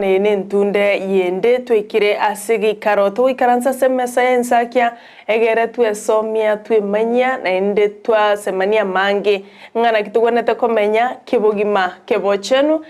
Eye nentunde yende twaikire ase egeikaro togoikaransa ase emesa y'ensakia, egere twesomia, twemanyia, naende twasemania amange ng'a naki togwenerete komenya kebogima kebochenu.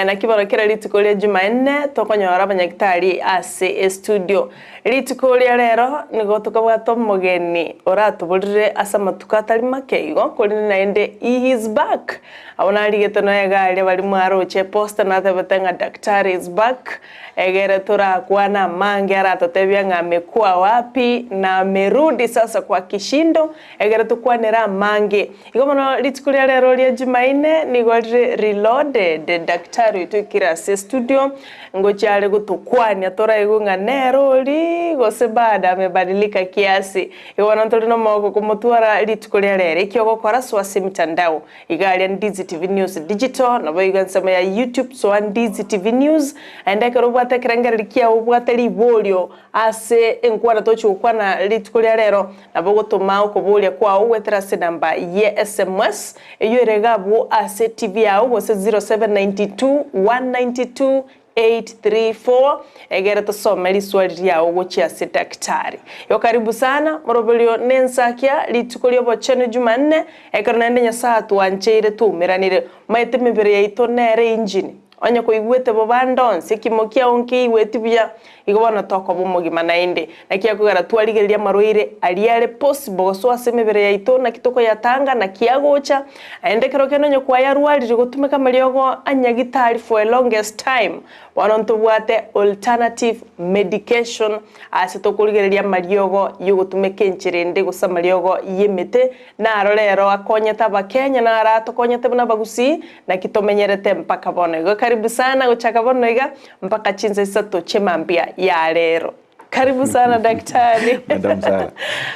Naki bono kera rituko ria Jumanne tokonyora abanyagitari ase estudio. Rituko ria rero nigo tokabwate omogeni oratoborire ase amatuko atari make igo, korende naende he is back. Abwo narigete nonya iga aria baria mwaroche eposter natebete ng'a daktari is back, egere torakwane amange aratotebia ng'a amekua wapi na amerudi sasa kwa kishindo, egere tokwanere amange. Igo bono rituko ria rero ria Jumaine nigo rire reloaded, daktari oito oikire ase estudio, ngochia are gotokwania toraigwe ng'a nere oria gose bado amebadilika kiasi. Igo bono ntore nomogoko komotwara rituko ria rero. Eki ogokora soa ase emitandao iga aria Ndizi TV News Digital, naboigo ensemo ya YouTube soa Ndizi TV News, naende ekero obwate ekerengererio kiao obwate riborio ase enkwana tochi gokwana rituko ria rero, nabo ogotoma okoboria kwao goetera ase enamba ye sms eyio ere iga abwo ase TV yao gose 0792 192 834 egere tosome riswali riao gochia ase daktari. Igo karibu sana moroberio nensakia rituko riobochenu Jumanne ekero naende Nyasae atwancheire twaumeranire. Maete emebere yaito nere engine onye koigwete bobe ande onsi ekimo kiao nkeigweti buya igo bono tokoba omogima naende. Naki akogera twarigereria amarwaire aria are possible gosoa ase emebere yaito naki tokoyatanga naki agocha Naende ekero kende onye kwayarwarire gotumeka amariogo a nyagitari for a longest time, bono ntobwate alternative medication ase tokorigereria amariogo yogotumeka enchera ende gose amariogo y'emete, naro rero akonyete abakenya naro atokonyete buna abagusii naki tomenyerete mpaka bono igo. Karibu sana gochaka bono iga mpaka chinsa isato chi'emambia ya rero. Karibu sana daktari. Madam Sarah.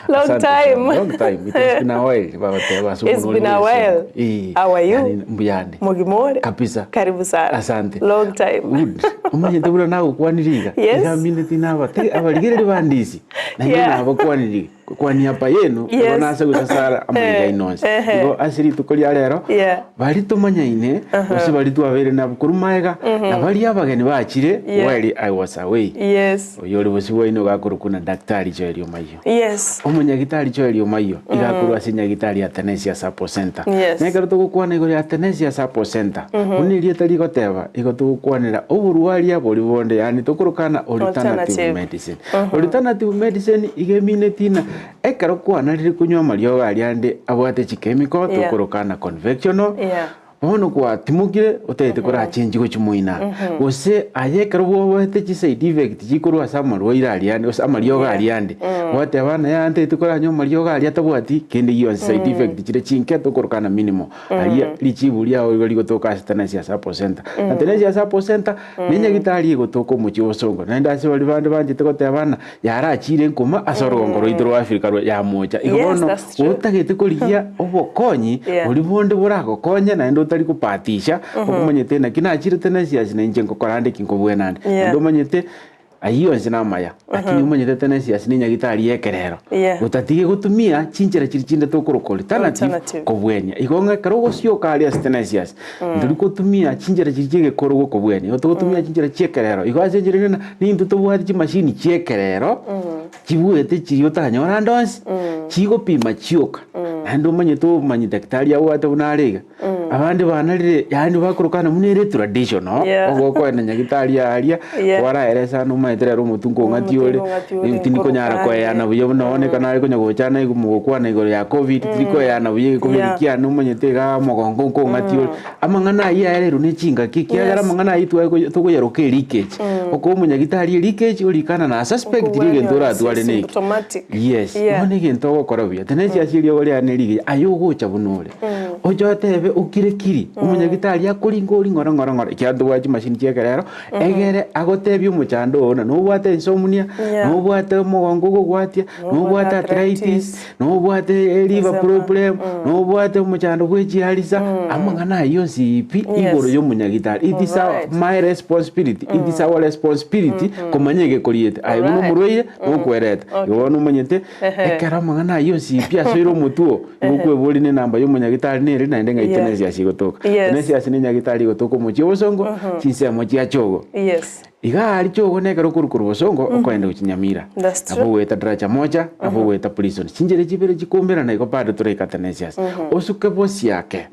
Long Asante sana. time. Long time. It has been a while. Babateba ase It's omonwa been a ori while. Eh, How are you? yani mbuyande. Mogima ore? Kabisa. Karibu sana. Asante. Long time. Good. Omanyete buna nagokwanirie iga. Yes. Iga mineti nabate abarigereria bandisi. Nainche Yeah. nabakwanirie. Kwa niaba yenu, Yes. igo nase gosasara amaiga aino onsi. Ehe. Igo ase rituko ria rero, Yeah. baria tomanyaine, gose baria twabeire nabwo korwa magega, na baria abageni bachire, Yeah. while I was away. Yes. Oyo ore bosio bwaino iga akorokwa na Daktari Joel Omayio. Yes. Omonyagitari Joel Omayio, iga akorwa ase nyagitari ya Tenesia Support Center. Yes. Na ekero togokwana igoro ya Tenesia Support Center, buna erieta rigoteba, igo togokwanera oborwaria boria bonde, yaani tokorokana alternative Alternative. medicine. Alternative medicine iga emineti ng'a ekero kwanarire konywa amariogo aria ande abwate chikemiko Yeah. tokorokana convectional, Yeah. bono gwatimokire otagete korachenchi gochia moino gose aye ekero bwabwate chiside effect chikorwa ase amarwaire aria ande gose amariogo Yeah. aria ande, gwateba ng'a yaya ntagete koranywa amariogo aria atabwati kende gionsi side effect chire chinke tokorokana minimal. Aria richibu riao igo rigotoka ase Tenesia Support Center. Na Tenesia Support Center nenyagitari egotoka omochie o Bosongo. Naende ase baria bande banchete goteba ng'a yarachire nkoma ase orogongo rwaito rwa Africa rwa yamocha. Igo Yes, bono that's true. otagete korigia obokonyi Yeah. boria bonde boragokonye naende otari kobahatisha, omanyete naki nachire Tenesias na inche ngokora ande ki nkobwena ande. Yeah. Naende omanyete Ayio onsi namaya, lakini omanyete Tenesias nenyagitari y'ekerero, Yeah. gotatige gotumia chinchera chiria chinde tokoroka alternative Alternative. kobwenia. Igo ng'a ekero ogosioka aria ase Tenesias, ntori gotumia chinchera chiria chi'egekoro gokobwenia, igo togotumia chinchera chi'ekerero. Igo ase enchera ere nintwe tobwate chimashini chi'ekerero, chibuete chiria otanyore ande onsi, chigopima chioka. Naende omanyete obomanyi daktari abwate buna are iga. Abande banarire yaani bakorokana buna ere traditional Yeah. ogokoenda nyagitari aria Yeah. kwaraeresa ande omanyete rero omotwe nkong'ati Omotwe ore nkong'ati ore, tindi konyara nkorokande. koeyana buya buna bono ekero nare konya gochana igo mogokwana igoro ya covid tiri koeyana buya egekobi Yeah. kiane omanyete igaa omogongo nkong'ati ore amang'ana ayio aererwe ne chingaki ekiagera Yes. amang'ana ayio twae tokoyaroka eleakage okoba omonyagitari eleakage orikana na suspect riria egento oratware na eke Symptomatic. yes Yeah. bono egento ogokora buya tenensi ase eriogo riane rigiya aye ogocha buna ore Oche otebe okire kiri, omonyagitari akoringa oria ng'ora ng'ora ng'ora, ekiagera ntobwate chimashini chia ekerero, egere agotebie omochando oo ng'a nobwate insomnia, Yeah. nobwate omogongo ogogwatia, Nobwate nobwate arthritis, arthritis. nobwate liver Eczema. problem, nobwate omochando bwe chiarisa, amang'ana ayio onsi pi Yes. igoro ya omonyagitari. It is our, Alright. my responsibility, it is our responsibility komanya egekoriete. Aye buna Alright. omorwaire, nokwereta. Okay. Igo bono omanyete, Ehe. ekero amang'ana ayio onsi pi asoire omotwe oo, Nigo okweboria nenamba y'omonyagitari. nere naende ng'ai Yeah. Tenesias igotoka. Yes. Tenesias ne nyagitari egotoka omochie obosongo, chinsemo chia Chogo. Yes. Iga aria Chogo nekero okorwa korwa bosongo okoenda gochia Nyamira. That's true. Nabo ogoeta Daraja Moja, nabo ogoeta Prison. Chinchera chibere chikoumerana igo bado toraika Tenesias. Osuke bosiake.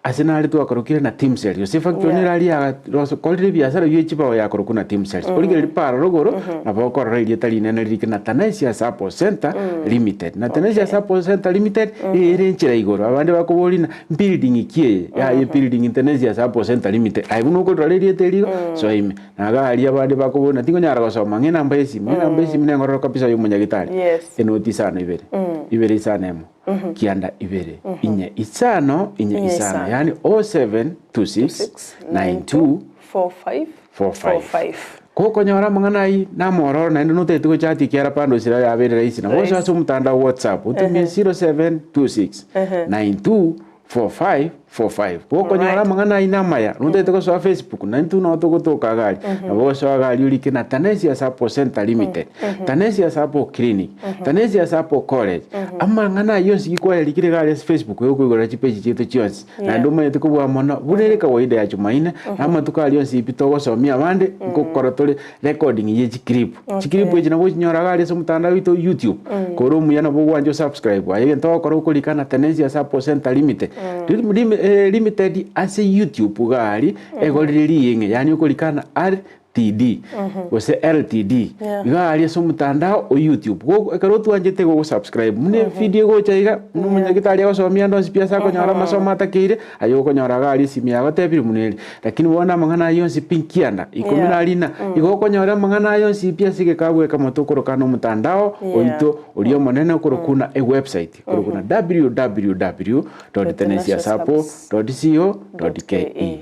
Ase nare twakorokire na Timsel, gose efactory Yeah. nere aria yakorire ebiasara bie chibao yakorokwa na Timsels. Origereria paro rogoro, nabo okorora erieta rinene ririke na Tanesias Apple Centre Limited. Na Tanesias Apple Centre Limited, ere enchera igoro. Abande bakoboria ng'a mbuilding ki eye? Yaya ebuilding Tanesias Apple Centre Limited. Aye buna okorora erieta erio igo, soa ime. Na iga aria abande bakoboria ng'a tingonyara gosoma, ng'a enamba ya esimi, enamba ya esimi nengororo kabisa ya omonyagitari. Yes. Enoti isano ibere, ibere isano emo. Kianda ibere inye isano inye Inye isano isano. yaani 0726 92 45 45. 45. Gokonyora amang'ana ayio namororo naende notagete gochatia ekiara pande osira yabeire rahisi nabo Rahisi. ase omotandao WhatsApp otumie 0726 92 45 45. Gokonyora Alright. amang'ana ayio namaya notagete gosoa Facebook naintwe noo togotoka iga aria nabo ogosoa iga aria orike na Tanesias Apple Centre Limited, Tanesias Apple Clinic, Tanesias Apple College. Amang'ana ayio onsi gikwayarikire iga aria ase Facebook egokoigorera chipage chiaito chionsi. Naende omanyete kobua mono buna ere kawaida ya Jumaine na amatuko aria onsi pi togosomia abande nkokora tore recording ye chiclip. Chiclip echi nabo ochinyora iga aria ase omotandao oito YouTube. Kore omuya nabo ogwancha osubscribe. Aye egento ogokora okorika na Tenency Support Center Limited. Limited ase YouTube iga aria egorire riing'e yaani okorika na RTD gose LTD iga aria ase omotandao o YouTube. Go ekero otwanchete igo ogosubscribe buna evideo egocha iga buna omonyagitari agosomia ande onsi pi ase akonyora amasomo atakeire. Aye okonyora iga aria esimi yago tebire buna ere, lakini bono amang'ana ayio onsi pi nkianda, ikomi na rina, igo okonyora amang'ana aye onsi pi ase egekabu ekamoto okoroka na omotandao oito oria omonene okorokwa na ewebsite okorokwa na www dot tenesiasapo dot co dot ke.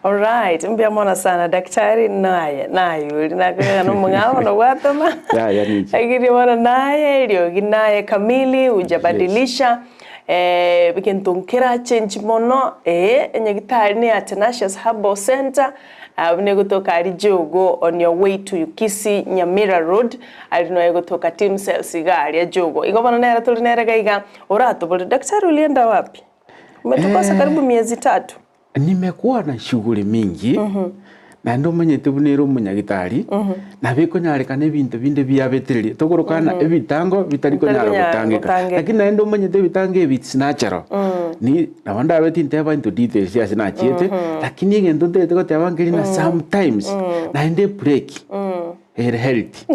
Alright, mbuya mono sana daktari naye naye ori nakoigana na omong'ao bono gwatoma Yaya ninche. lakini bono naye eriogi naye kamili hujabadilisha eh, egento nkerachenchi mono eh, enyagitari ne ya Tenacious Herbal Center abwo negotoka aria Jogoo on your way to Kisii Nyamira road aria noe egotoka Team Cells iga aria Jogoo. Igo bono nere tore nere iga iga oratobore daktari ulienda wapi? Umetukosa karibu miezi tatu. Nimekuwa na shughuli mingi, naende omanyete buna ere omonyagitari, nabo ekonyarekana ebinto binde biabetereria, tokorokana ebitango bitari konyara Bitari konyara gotangeka. gotangeka. Lakini naende omanyete ebitango ebi it's natural. Ni nabo ndabe tinteba into details ase nachiete, lakini egento ntagete goteba nkeri ng'a sometimes, naende ebreak. Ere healthy.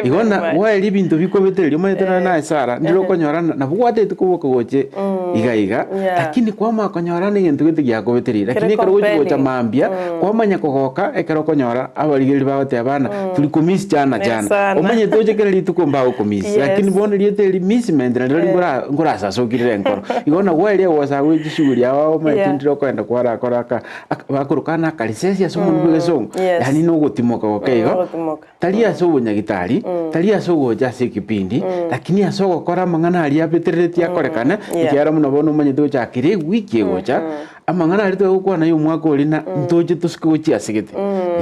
Igo Very na much. gwaeria ebinto bikobetereria omanyete nonya na esara ndire okonyora na nabo gwatete koboka goche iga iga Yeah. lakini kwamanya konyora na egento gete giakobetereire Kere lakini ekero gochi gocha compelling. mambia kwamanya kogoka ekero okonyora abarigereria bagoteba ng'a tulikumiss jana Ne jana sana. omanyete oche kera rituko mbagokomiss Yes. lakini bono erieta eri missment nario ngora ngorasasokirere enkoro igo na gwaeria gosa gwe chishughuli ao omanyete Yeah. ndire okoenda kwarakora aka Bakorokana na akarisesi ase omonwa bw'egesongo, Yes. yaani na ogotimoka goke igo, Ogotimoka. tari ase obonyagitari, tari ase ogocha ase ekepindi, lakini ase ogokora amang'ana aria abetereretie akorekane, Yeah. ekiagera buna bono omanyete gochakera ewiki egocha, amang'ana aria twagokwana ya omwaka oria na ntoche tosuke gochia ase gete.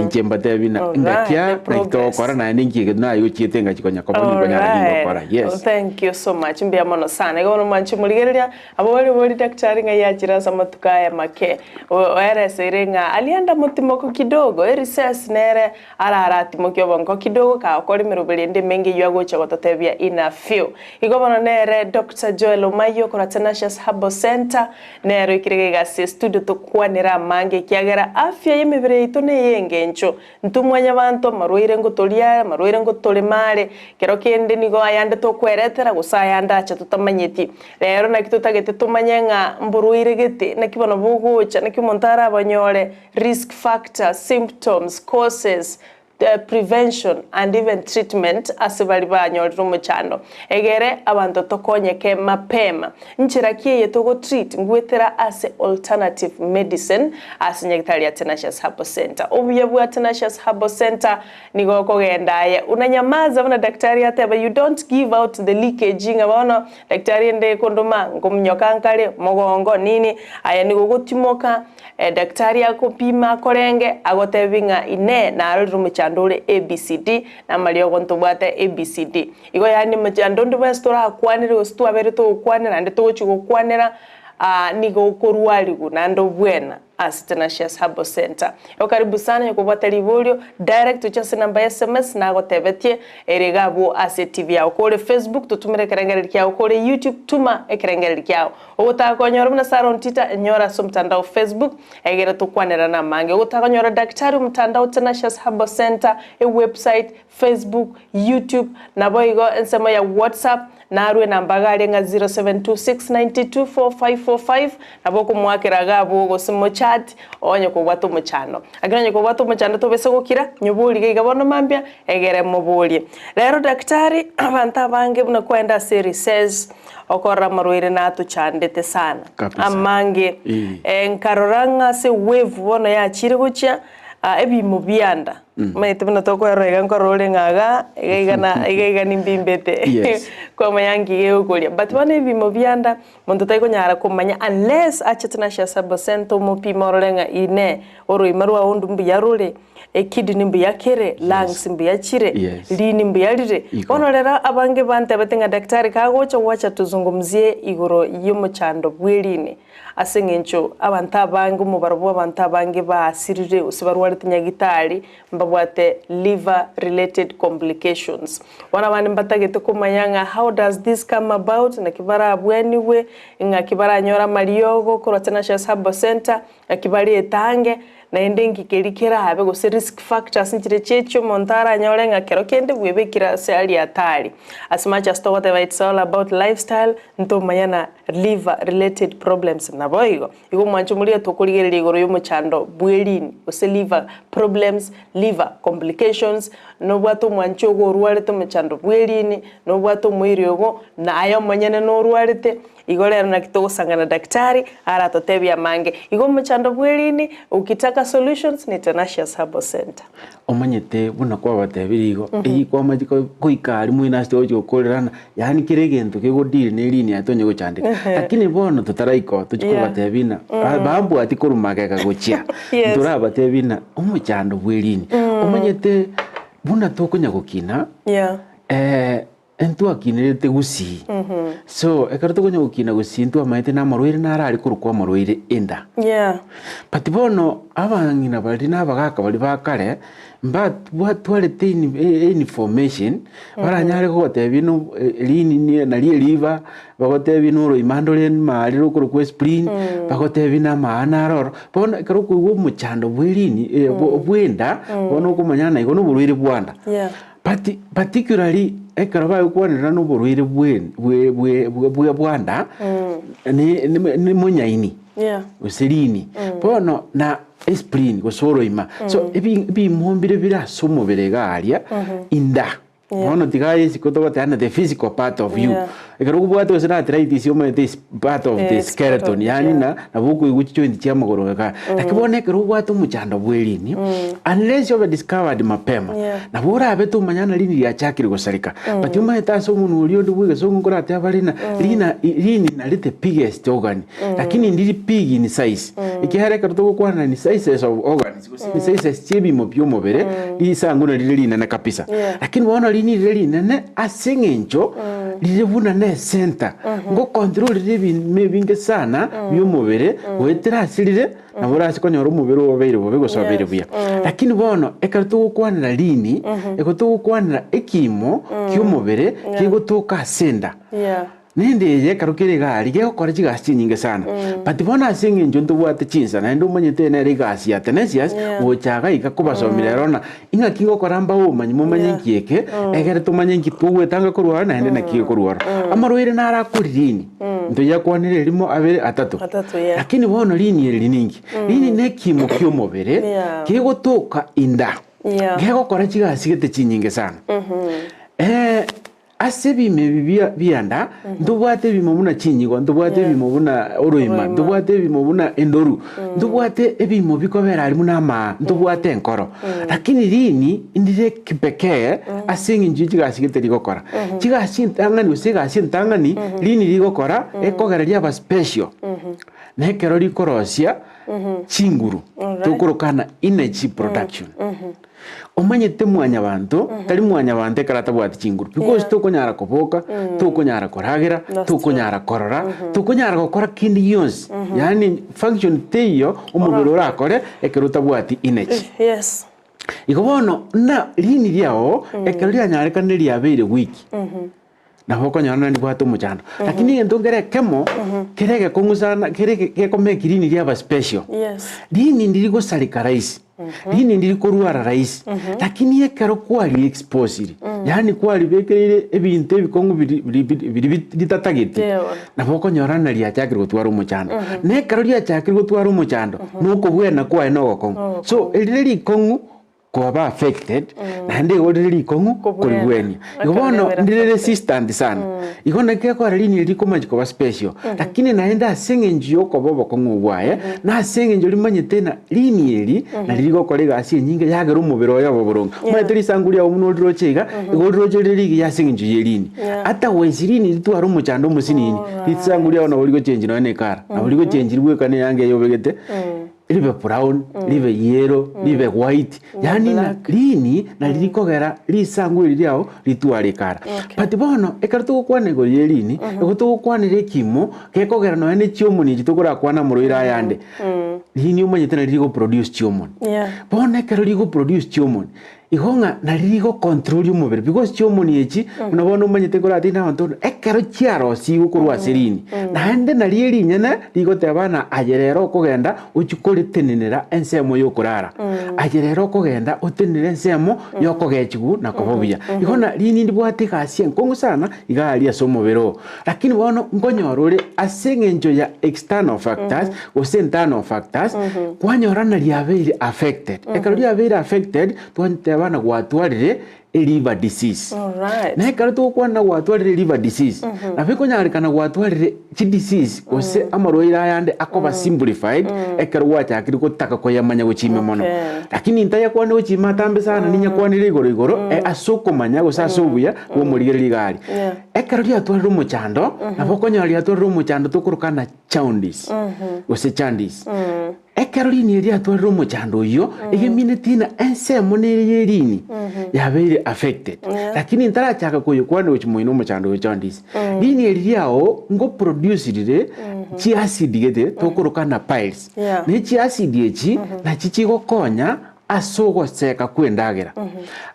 Inche mbatebi na Alright, ngakia the naki progress. togokora naende nki eke naye ochiete ngachi konya koba ninkonyara Alright. gingokora. Yes. Thank you so much. Mbuya mono sana. Igo bono mwanche morigereria, Abwo baria bori daktari ng'a yachire ase amatuko aya make, oereseire ng'a alienda motimoko kidogo, erisesi nere araratimokie obongo kidogo kagokora emeroberi ende emenge eyio agocha gototebia in a few. Igo bono nere Doctor Joel Omayio korwa Tenacious Herbal Centre nere oikire iga iga ase estudio tokwanere amange ekiagera afya y'emebere yaito neye engencho. Intwe mwanyabanto, amarwaire ngotoria are, amarwaire ngotorema are, kero kende nigo ayande tokweretera, gose ayande ache totamanyeti. Rero naki totagete tomanye ng'a mborwaire gete, naki bono bogocha, naki omonto arabanyore, risk factors, symptoms, causes, prevention and even treatment ase baria banyorire omochando. Egere abanto tokonyeke mapema. Nchera ki eye togo treat ngwetera ase alternative medicine ase nyagitari ya Tenacious Herbal Center. Obuya bwa Tenacious Herbal Center nigo okogenda aye unanyamaza buna daktari ateba you don't give out the leakage ng'a bono daktari ende kondoma nkominyoka nkare mogongo nini aye nigo ogotimoka daktari akopima akorenge agotebi ng'a inee narorire omochando ore ABCD namariogo ntobwate ABCD. Igo yaani mochando onde bwensi torakwanere gose twabeire togokwanera naende togochia gokwanera, Aa nigo okorwarigwa naende obwena ase Tenacious Herbal Centre. Igo karibu sana onye kobwate riborio direct gochia ase enamba ya sms nagotebetie ere iga abwo ase etv yao. Kore Facebook totumere ekerengererio kiao, kore YouTube tuma ekerengererio kiao. Ogotaka konyora buna Sarah Ontita nyora ase omotandao Facebook egere tokwanerane amange. Ogotaka konyora Daktari omotandao Tenacious Herbal Centre, ewebsite, Facebook, YouTube, naboigo ensemo ya WhatsApp, narwe enamba iga aria ng'a 0726924545, nabo okomoakera iga abwo gose mochat onye kobwate omochando. Lakini onye kobwate omochando tobese gokira, nyoborie iga iga bono mambia, egere moborie. Rero daktari, abanto abange buna kwaenda ase recess, okorora amarwaire natochandete sana, Kabisa. amange. Eh. Nkarora ng'a ase wave bono yachire gochia, ebimo bianda. Omanyete buna tokoerora iga nkorora ore ng'a iga, iga iga na iga iga nimbimbete. Yes. Kwamanya nki gegokoria. But bono ebimo bianda, monto tarikonyara komanya unless achete na Herbal Center omopime orore ng'a inee, oroima rwao onde mbuya rore, ekidney mbuya kere, lungs mbuya chire, Yes. rini mbuya rire. Igo. Bono rero abange bantebete ng'a daktari kagocha gwacha tozungumzie igoro yomochando bw'erini. Ase engencho abanto abange, omobaro bw'abanto abange baasirire gose barwarete nyagitari mbabwate liver related complications. Bono abande mbatagete komanya ng'a how does this come about, naki barabwenigwe, ng'aki baranyore amariogo korwa Tenacious Herbal Centre, ng'aki baretange, naende nki keria kerabe gose risk factors nchire chiechio omonto aranyore ng'a kero kende bwebekire ase aria atari. As much as togoteba it's all about lifestyle, ntomanya na liver related problems naboigo. Igo omwancho omoria tokorigereria igoro y'omochando bw'erini gose liver problems, liver complications, nobwate omwancho ogo orwarete omochando bw'erini, nobwate omoiri ogo, na aye omonyene norwarete, igo rero naki togosangana daktari aratotebie amange. Igo omochando bw'erini, ukitaka solutions ni Tenacious Herbal Centre. Omanyete buna kwabatebirie igo, eyio kwamachia goika aria moino ase togochia gokorerana, yaani kera egento kegodeal ne erini yaye tonye gochandeka. Lakini bono totaraika oo tochia Yeah. kobatebia ng'a ba- bambwati korwa magega gochia, Yes. ntorabatebie ng'a omochando bwa erini. Omanyete buna tokonya gokina, Yeah. Ntwakinerete gusii. So ekero tokonya gokina gusii ntwamaete na amarwaire naro are korokwa amarwaire enda. Yeah. But bono abang'ina baria na abagaka baria ba kare mbatwarete information baranyare gogotebia no rini nari eriba, bagotebie na oroima ndore maare rokorokwa espleen, bagotebie na amaana naro oro. Bono ekero okoigwa omochando bwa erini bwa enda, bono okomanya ng'a igo na oborwaire bwa nda. Yeah. But particularly ekero bagokwanerana na oborwaire bwe bwe bwe bwe bwa nda, ne ne ne monyaini Yeah. gose rini. Bono na espleen gose oroima. So ebi ebimo mbire bire ase omobere iga aria, inda. Bono tiga aye isiko togoteba the physical part of you. Yeah. Ekero okobwate gose na arthritis omanyete is part of the It's part skeleton of- yaani yeah. na nabo okoigwa chijoint chia amagoro igaa. Lakini bono ekero obwate omochando bwe rini, unless obe discovered mapema, Yeah. nabo orabe tomanya ng'a rini riachakire gosareka. But omanyete ase omonwa oria onde bwa egesongo nkoratebe bare ng'a rina rini nari the biggest organ, lakini ndiri big in size. Ekiagera ekero togokwana in sizes of organs gose in sizes chia ebimo bia omobere, risangu nari rire rinene kabisa. Yeah. Lakini bono rini rire rinene ase eng'encho rire buna ne esenta, ngocontrol rire ebinto ebinge sana bi'omobere, goetera ase rire, nabo orase konyora omobere oo obeire bobe gose obeire Yes. buya. Lakini bono ekero togokwanera rini, ekero togokwanera ekiimo ki'omobere kegotoka ase enda. Yeah. Nende eye ekero kere iga aria gegokora chigasi chinyinge sana. But bono ase eng'encho ntobwate chinsa naende omanyete eye nere egasi ya Tenacious Yeah. gocha iga iga kobasomia rero na ing'aki ngokora mbae obomanyi momanye Yeah. nki eke egere tomanye nki togwetanga korwa oro naende naki gekorwa oro. Amarwaire naro akori rini ntoyakwanire erimo abere atato. Atato, yeah. Lakini bono rini eri ninki? Rini ne ekimo kia omobere Yeah. kegotoka inda Yeah. gegokora chigasi gete chinyinge sana. Ase ebimo ebi bia bianda, ntobwate ebimo buna chinyigo, ntobwate ebimo buna oroima, ntobwate ebimo buna endoru, ntobwate ebimo bikobera aria buna amaa, ntobwate enkoro. Lakini rini ndire kipekee ase eng'encho ye chigasi gete rigokora. Chigasi entang'ani gose egasi entang'ani, rini rigokora ekogera riaba special, na ekero rikorosia. chinguru, tokorokana energy production. Omanyete mwanyabanto, tari mwanyabanto ekero atabwati chinguru, because Yeah. tokonyara koboka, tokonyara koragera, That's true. tokonyara korora, tokonyara gokora kende gionsi, yaani function teiyo omobere orakore ekero otabwati energy. Yes. Igo bono na rini riao ekero rianyarekanire riabeire weak, nabo okonyora naende ribwate omochando. Lakini egento nkere ekemo, kere egekong'u sana kere gekomake rini riaba special, Yes. rini ndiri gosareka rahisi, rini ndiri korwara rahisi, lakini ekero kwari exposiri, yaani kwaribekereire ebinto ebikong'u biri biri biri biri ritatageti, Eeh. nabo okonyora ng'a riachakire gotwara omochando. Na ekero riachakire gotwara omochando, na okobwena kwaye na ogokong'u. So erire rikong'u koba affected, naende igo rire rikong'u Kobwena. koribwenia. Igo Ekero bono riabeire ndire affected. resistant sana. Igo naki gekogera riini eri rikomanya koba special. Lakini naende ase eng'encho ya okoba obokong'u bwaye, na ase eng'encho rimanyete ng'a riini eri nari rigokora egasi enyinge yagera omobere oye obe boronge. Omanyete risangu riago buna oriroche iga, igo oriroche rire rigiya ase eng'encho ye riini. Yeah. Otherwise riini ritware omochando omosinini, risangu riago nabo rigochengi nonya na ekara, nabo rigochengi ribwekane eyanga eye obegete, ribe brown, ribe yellow, ribe white, yaani ng'a Black. riini nari rikogera risangu eri riago ritware ekara. Okay. But bono, ekero togokwana igoro ye riini, igo togokwanera ekimo gekogera nonya ne chiomoni echi tokorakwana amorwaire ayande, riini omanyete nari rigoproduce chiomoni. Yeah. Bono ekero rigoproduce chiomoni, igo ng'a nari rigocontrol omobere because chiomoni echi, buna bono omanyete nkoratinde abanto bono, ekero chiarosigwe korwa ase riini, naende nari erinyene rigoteba ng'a aye rero okogenda ochie koritenenera ensemo ya okorara, aye rero okogenda otenenere ensemo ya okogechigwa na koba buya. Igo na riini ndibwate egasi enkong'u sana iga aria ase omobere oo. Lakini bono nkonyora ore ase eng'encho ya external factors gose internal factors, kwanyora ng'a riabeire affected. Ekero riabeire affected, twateba ng'a gwatwarire eliver disease. Alright. Na ekero togokwana ng'a gwatwarire liver disease, nabo ekonyarekana gwatwarire chidisease gose amarwaire ayande akoba simplified ekero gwachakire gotaka koyamanya gochia ime mono. Okay. Lakini ntayakwane gochia ime atambe sana, ninyakwanire igoro igoro, ase okomanya gose ase obuya bwa omorigereria iga aria. Yeah. Ekero riatwarire omochando, nabo okonyora riatwarire omochando tokoroka ng'a jaundice, gose jaundice. Ekero riini eri riatwarire omochando oyio, egemineti ng'a ensemo nere ye riini yabeire affected. Lakini ntarachaka koyokwana gochia moino omochando oyo jaundice, riini eri riao ngoproduce rire chiacid gete tokoroka ng'a piles. Yeah. Ne chiacid echi nachi chigokonya Ase ogoseka kw'endagera.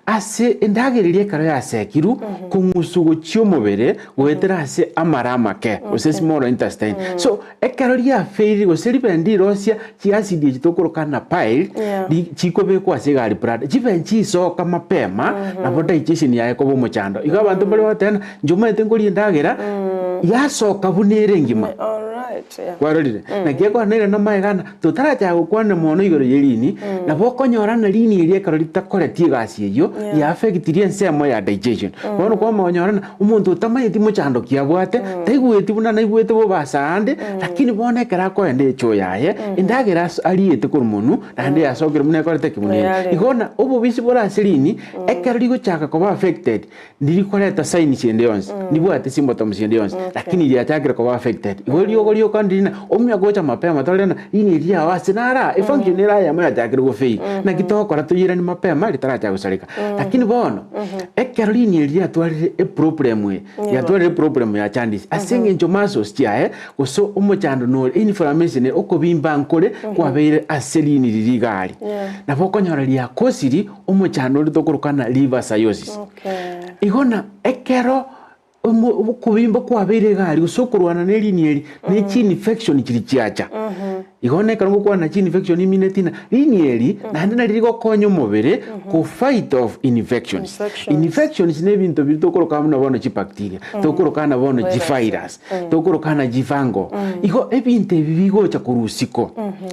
Ase endagera eria ekero yasekirwe, kong'usu gochia omobere goetera ase amara amake, gose small intestine. So, ekero riafailire gose ribe ndirosia chiacid echi tokoroka na bile, Yeah. ri- chikobekwa ase egari blood, chibe nchisoka mapema, nabo digestion yaye ekoba omochando. Igo abanto mbare bagoteba ng'a inche omanyete nkoria endagera, yasoka buna ere engima. Alright, yeah. Kwarorire? Naki ekwanire namaega ng'a Totarachaka gokwana mono igoro ye riini, nabo okonyora ng'a riini eria ekero ritakoreti egasi eyio, Yeah. riaffectirie ensemo ya digestion. Bono kwamonyora ng'a omonto otamanyeti mochando ki abwate, taigweti buna naigwete bobe ase aande, lakini bono ekero akoenda echoo yaye, endagera ase ariete korwa monwe, naende yasokire buna ekorete ki buna ere. Yarenge. Igo na obobisi bore ase riini, ekero rigochaka koba affected, Ndirikoreta signs ende yonsi, ndibwate symptoms ende yonsi, lakini riachakire koba affected. Igo riogo rioka ndiri na omuya gocha mapema torore ng'a riini eri riao ase nara efunction ere eyemo yachakire gofail. Naki togokora toyiranie mapema ritarachaka gosareka. Lakini bono, ekero riini eri riatwarire eproblem eye, riatwarire eproblem ya jaundice, ase eng'encho muscles chiaye gose omochando nore inflammation ere okobimba nkore kwabeire ase riini riria iga aria. Nabo okonyora riakosiri Omochando oria tokoroka na liver cirrhosis. Igo na ekero omo- okobimba kwabeire iga aria gose okorwana na erini eri, ne chiinfection chiria chiacha. Igo na ekero ngokwana chiinfection imineti ng'a rini eri naende nari rigokonya omobere ko fight off infections. Infections. Infections na ebinto biria tokoroka buna bono chibacteria, tokoroka buna bono chivirus, tokoroka buna chifungal. Igo ebinto ebi bigocha korwa isiko,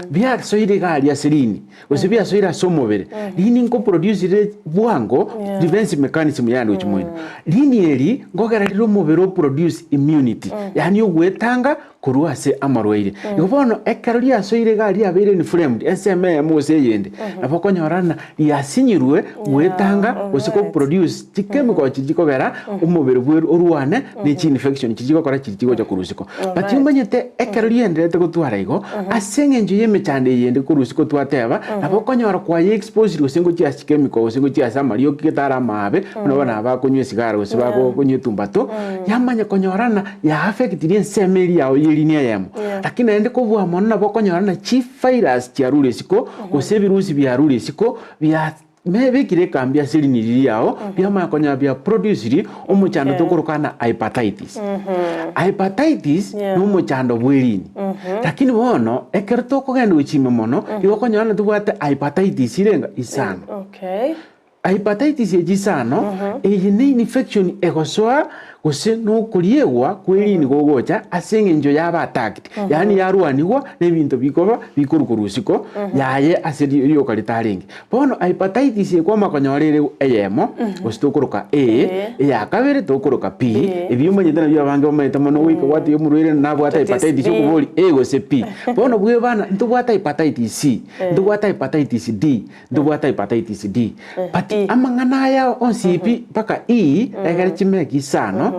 biasoire iga aria ase rini, gose biasoire ase omobere, riini nkoproduce rire bwango Yeah. defense mechanism yane gochia moino. Riini eri nkogera rire omobere oproduce immunity, yaani ogwetanga. korwa ase amarwaire. Igo bono ekero riasoire iga riabeire inflamed ensemo eyemo gose eyende, nabo okonyora ng'a riasinyirwe goetanga gose ko produce chichemical chiria chikogera omobere bwe orwane ne chi infection chiria chigokora chiria chigocha korwa isiko. But omanyete ekero rienderete gotwara igo, ase eng'encho ya emechando eyende korwa isiko twateba, nabo okonyora kwaye exposed gose ngochia ase chichemical gose ngochia ase amarioki getare amabe, buna bono aba bakonywa esigara gose bakonywa etumbato, yamanya konyora ng'a ya affectiri ensemo eria yao ye rini eyemo. Lakini naende kobua mono nabo okonyora ng'a chivirus chiarure isiko, gose ebirusi biarure isiko, bia mebekire ekambi ase rini riria riao, biamanya konyora bia produciri omochando tokoroka ng'a hepatitis. Hepatitis na omochando bwe rini. Lakini bono, ekero tokogenda gochia ime mono, igo okonyora ng'a tobwate hepatitis irenga isano. Hepatitis echi isano, eye ne infection egosoa gose nokoriegwa kw'erini gogocha ase eng'encho yaba attacked, yaani yarwanigwa nebinto bikoba bikorwa korwa isiko yaye ase rioka ritarenge. Bono hepatitis ekwama konyora ere eyemo, gose tokoroka A, eya kabere tokoroka B, ebi omanyete nabio abange bamanyete mono goika gwatiga omorwaire nabwate hepatitis okoboria A gose B. Bono bwebana ntobwate hepatitis C, ntobwate hepatitis D, Ntobwate hepatitis D. But amang'ana aya onsi pi mpaka E, egere chimeki isano,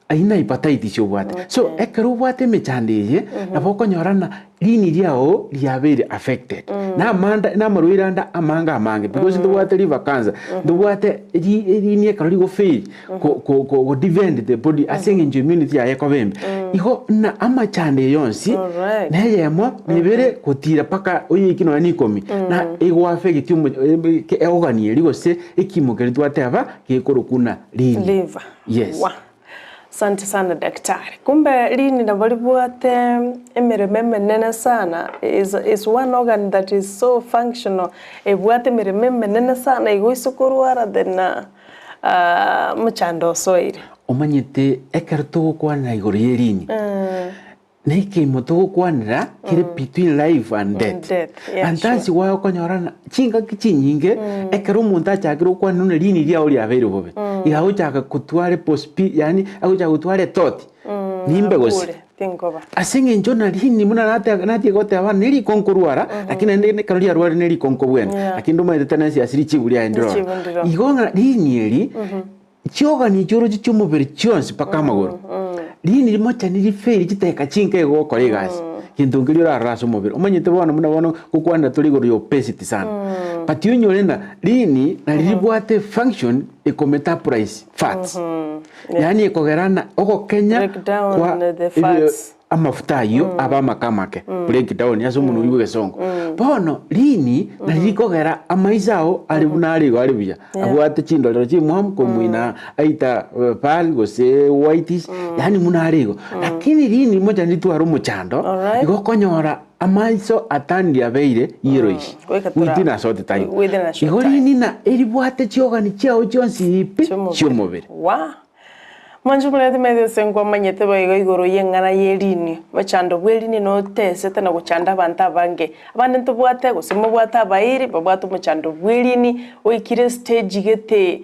ayio na hepatitis obwate. So ekero obwate emechando eye, nabo okonyora ng'a rini riao riabeire affected. Na amanda na amarwaire ande amange amange because ntobwate liver cancer, ntobwate ri rini ekero rigo fail ko ko ko defend the body ase eng'encho immunity yaye ekoba embe. Igo na amachando eye yonsi, Alright. na eyemo, na ibere, gotira mpaka oyeike nonya na ikomi, na ego affect omo eorgan eria gose ekimo keria twateba gekorokwa buna rini. Liver. Yes. Wah. Asante sana daktari. Kumbe rini nabo ribwate emeremo emenene sana is is one organ that is so functional, ebwate emeremo emenene sana igo ase okorwara then mochando osoire. Omanyete ekero togokwanera igoro y'erini, na ekeimo togokwanera kere between life and death. Death, yeah, And that's sure. why okonyora ng'a chingaki chinyinge, ekero omonto achakire gokwanera buna rini riao riabeire bobe, iga agochaka kotwara epospi yaani agochaka gotwara ethought, nimbe gose. Akure, tinkoba. Ase eng'encho na rini buna nate natie goteba ne riko nkorwara, lakini naende ekero riarwarire ne riko nkobwena, Yeah. lakini ndomanyete tenensi ase richibu riaye ndiroro. Richibu ndiroo. Igo ng'a rini eri, chiogani chioroche chi'omobere chionsi mpaka amagoro, rini rimochani rifail chidakika chinke igo gokora egasi, gento nkeria orarore ase omobere. Omanyete bono buna bono ngokwanera tore igoro ya obesity sana, but onyore ng'a rini nari ribwate efunction ekometabolize fats. Yaani ekogera ng'a ogokenya Break down kwa the ebio fats. amafuta ayio abe amake amake, break down ase omonwa oyio bw'egesongo. Bono rini nari rikogera amaiso ao are buna are igo are buya, abwate chindorero chimwamu komoina aita pale gose whitish, yaani buna are igo. Lakini rini mocha ritware omochando, Alright. igo okonyora amaiso atandi abeire yellowish Goika tora- within a short time. within a short Igo time. rini na eribwate chiogani chiao chionsi pi Chi'omobere. chi'omobere. Wa! Mwanche omoreti maete ase nkwamanyete boigo igoro y'eng'ana y'erini, mochando bw'erini notesete na gochanda abanto abange. Abande ntobwate gose mobwate abairi babwate omochando bw'erini oikire estage gete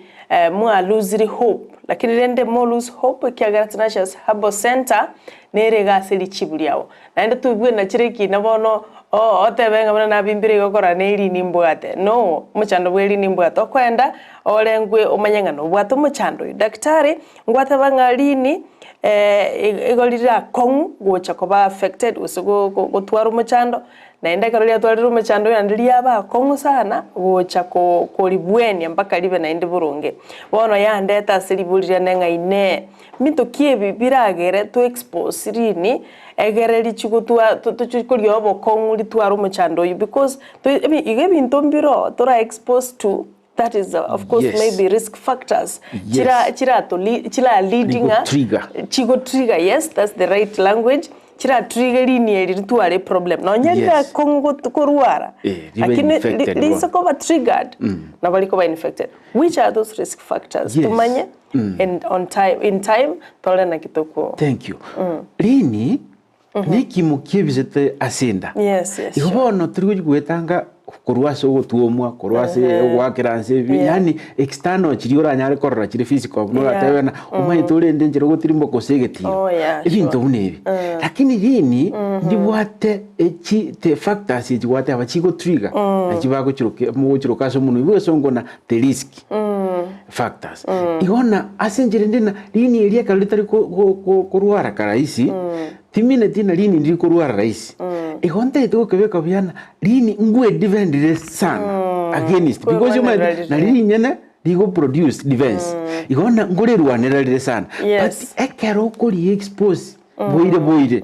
mwa losire hope. Lakini rende mo lose hope ekiagera Tenacious Herbal Centre nere iga ase richibu riao. Naende toigwe na chire ekina bono, oo, otebe ng'a buna nabimbire igo korora ne erini mbwate. No, omochando bwa erini mbwate. Okoenda orengwe omanye ng'a nobwate omochando oyo. Daktari, ngwateba ng'a rini igo rire akong'u gocha koba affected gose go- go- gotwara omochando, naende ekero riatwarire omochando oyo naende riaba akong'u sana gocha ko- koribwenia mpaka ribe naende boronge. Bono yandeta ase ribori riane ng'a inee, Mbinto ki ebi biragere to expose rini egere richi gotwa tochi koria obokong'u ritware omochando oyio because to iga ebinto mbiroo tora expose to that is of course maybe risk factors chira chirato chira lead ng'a Chigo trigger. chigo trigger yes that's the right language chira trigger rini eri ritware eproblem nonya rire akong'u korwara Eh, ribe lakini infected bono. rise koba triggered nabo rikoba infected which are those risk factors tomanye And on time, in time, tore naki toko. Thank you. Rini nekimo kiebisete ase enda. Yes, yes, Igo sure. bono tori gochi goetanga. Korwa ase ogotwomwa, korwa ase ogoakera nse ebi, Yeah. yaani external chiria oranyare korora chire physical buna Yeah. oratebe ng'a omanyete orende enchera ogotirimboka gose egetiro. Oh, yeah, Ebinto sure. buna ebi. Lakini rini ndibwate echi the factors echi gwateba chigotrigger nachi bagochiroka mogochiroka ase omonwa igo esongo na the risk factors. Igo na ase enchera ende na rini eria ekero ritari ko- ko- ko- korwara karahisi, timineti na rini ndiri korwara rahisi. Igo ntagete gokebeka buya na rini ngwedefendire sana against because Kwerwanerera omanyete rire. nari rinyene rigo produce defense. Igo na nkorerwanera rire sana. Yes. But ekero okori expose boire boire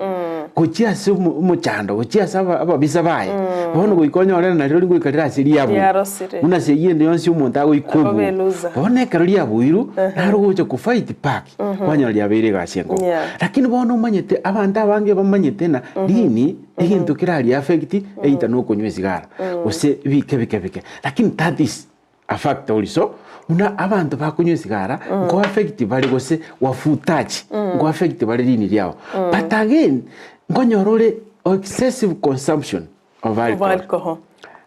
gochia ase omo- omochando gochia ase aba- ababisa baye bono goika onyore nario rigoika rire ase riabuirwe. Riarosire. Buna ase eyio ende yonsi omonto agoika Akobe obuo. loser. Bono ekero riabuirwe naro ogocha ko fight back kwanyora riabeire egasi enkong'u. Yeah. Lakini bono omanyete abanto abange bamanyete ng'a rini egento keraria affect either na okonywa esigara gose bike bike bike lakini that is a factor also buna abanto bakonywa esigara nko affect bare gose wafutaji nko affect bare rini riabo. But again nkonyora ore excessive consumption of Of alcohol alcohol.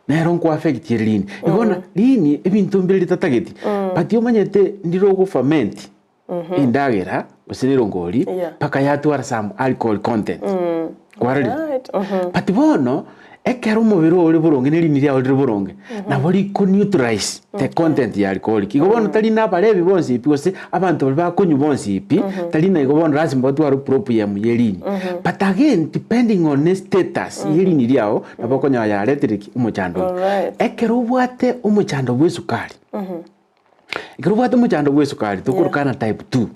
nero nko affect ere rini. Igo bono rini ebinto mbire ritatageti but omanyete ndire ogo ferment endagera gose nerongori Yeah. mpaka yatwara some alcohol content. Kwarorire? Right. Mhm. But bono ekero omobere ore boronge ne rini riao rire boronge nabo riko neutralize the content ya alcoholic. Igo bono tari na abarebi bonsi pi gose abanto baria bakonywa bonsi pi tari na igo bono lazima batware problem ye rini. But again depending on the status ye rini riao nabo okonyora yaretire ki? Omochando oyo. Alright. Ekero obwate omochando bwa esukari Ekero obwate omochando bw'esukari tokorokana type 2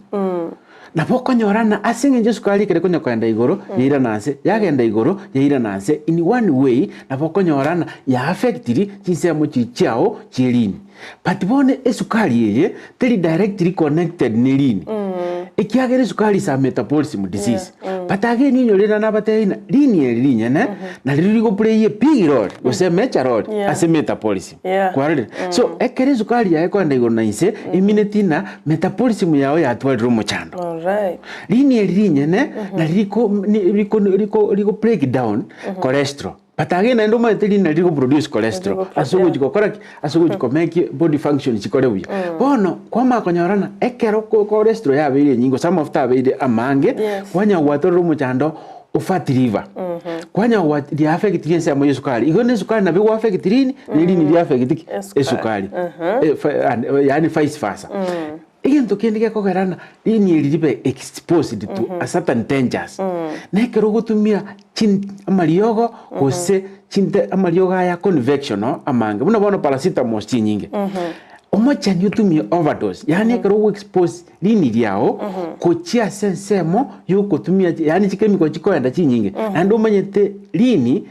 nabo okonyora ng'a ase eng'encho esukari ekere konya kogenda igoro yairana nse yagenda igoro yairana nse in one way nabo okonyora ng'a ya affectiri chinsemo chiria chiago chie rini. But bono esukari eye teri directly connected ne rini ekiagera esukari is a metabolism disease but again onyore rende nabatebi ng'a rini eri rinyene nario rigo play a big role gose a major role Yeah. ase metabolism. Yeah. Kwarorire? So ekero esukari yaye ekoenda igoro na inse, emineti ng'a metabolism yao yatwarire omochando. Alright. Rini eri rinyene nari riko ni- riko riko riko break down cholesterol. But again naende omanyete rini nari rigo produce cholesterol Rigo- ase yeah. ogochi gokora ki? Ase ogochi ko make body function chikore buya. Bono kwamanya konyora ng'a ekero ko cholesterol yabeire enyinge gose amafuta abeire amange, Yes. kwanya gwatorire omochando o fatty liver. Kwanya gwa riaffectiri ensemo ya esukari, igo na esukari nabo ego affect rini, na erini ria affect ki? Esukari. Esukari. Eh, fa- and, yaani vice versa. Egento kende gekogera ng'a rini eri ribe exposed to a certain dangers, na ekero ogotumia chin amariogo gose chinte amariogo aya convectional amange, buna bono paracetamol chinyinge. Omochani otumie overdose, yaani ekero ogo expose rini riao gochia ase ensemo yogotumia yaani chikemiko chikoenda chinyinge, naende omanyete rini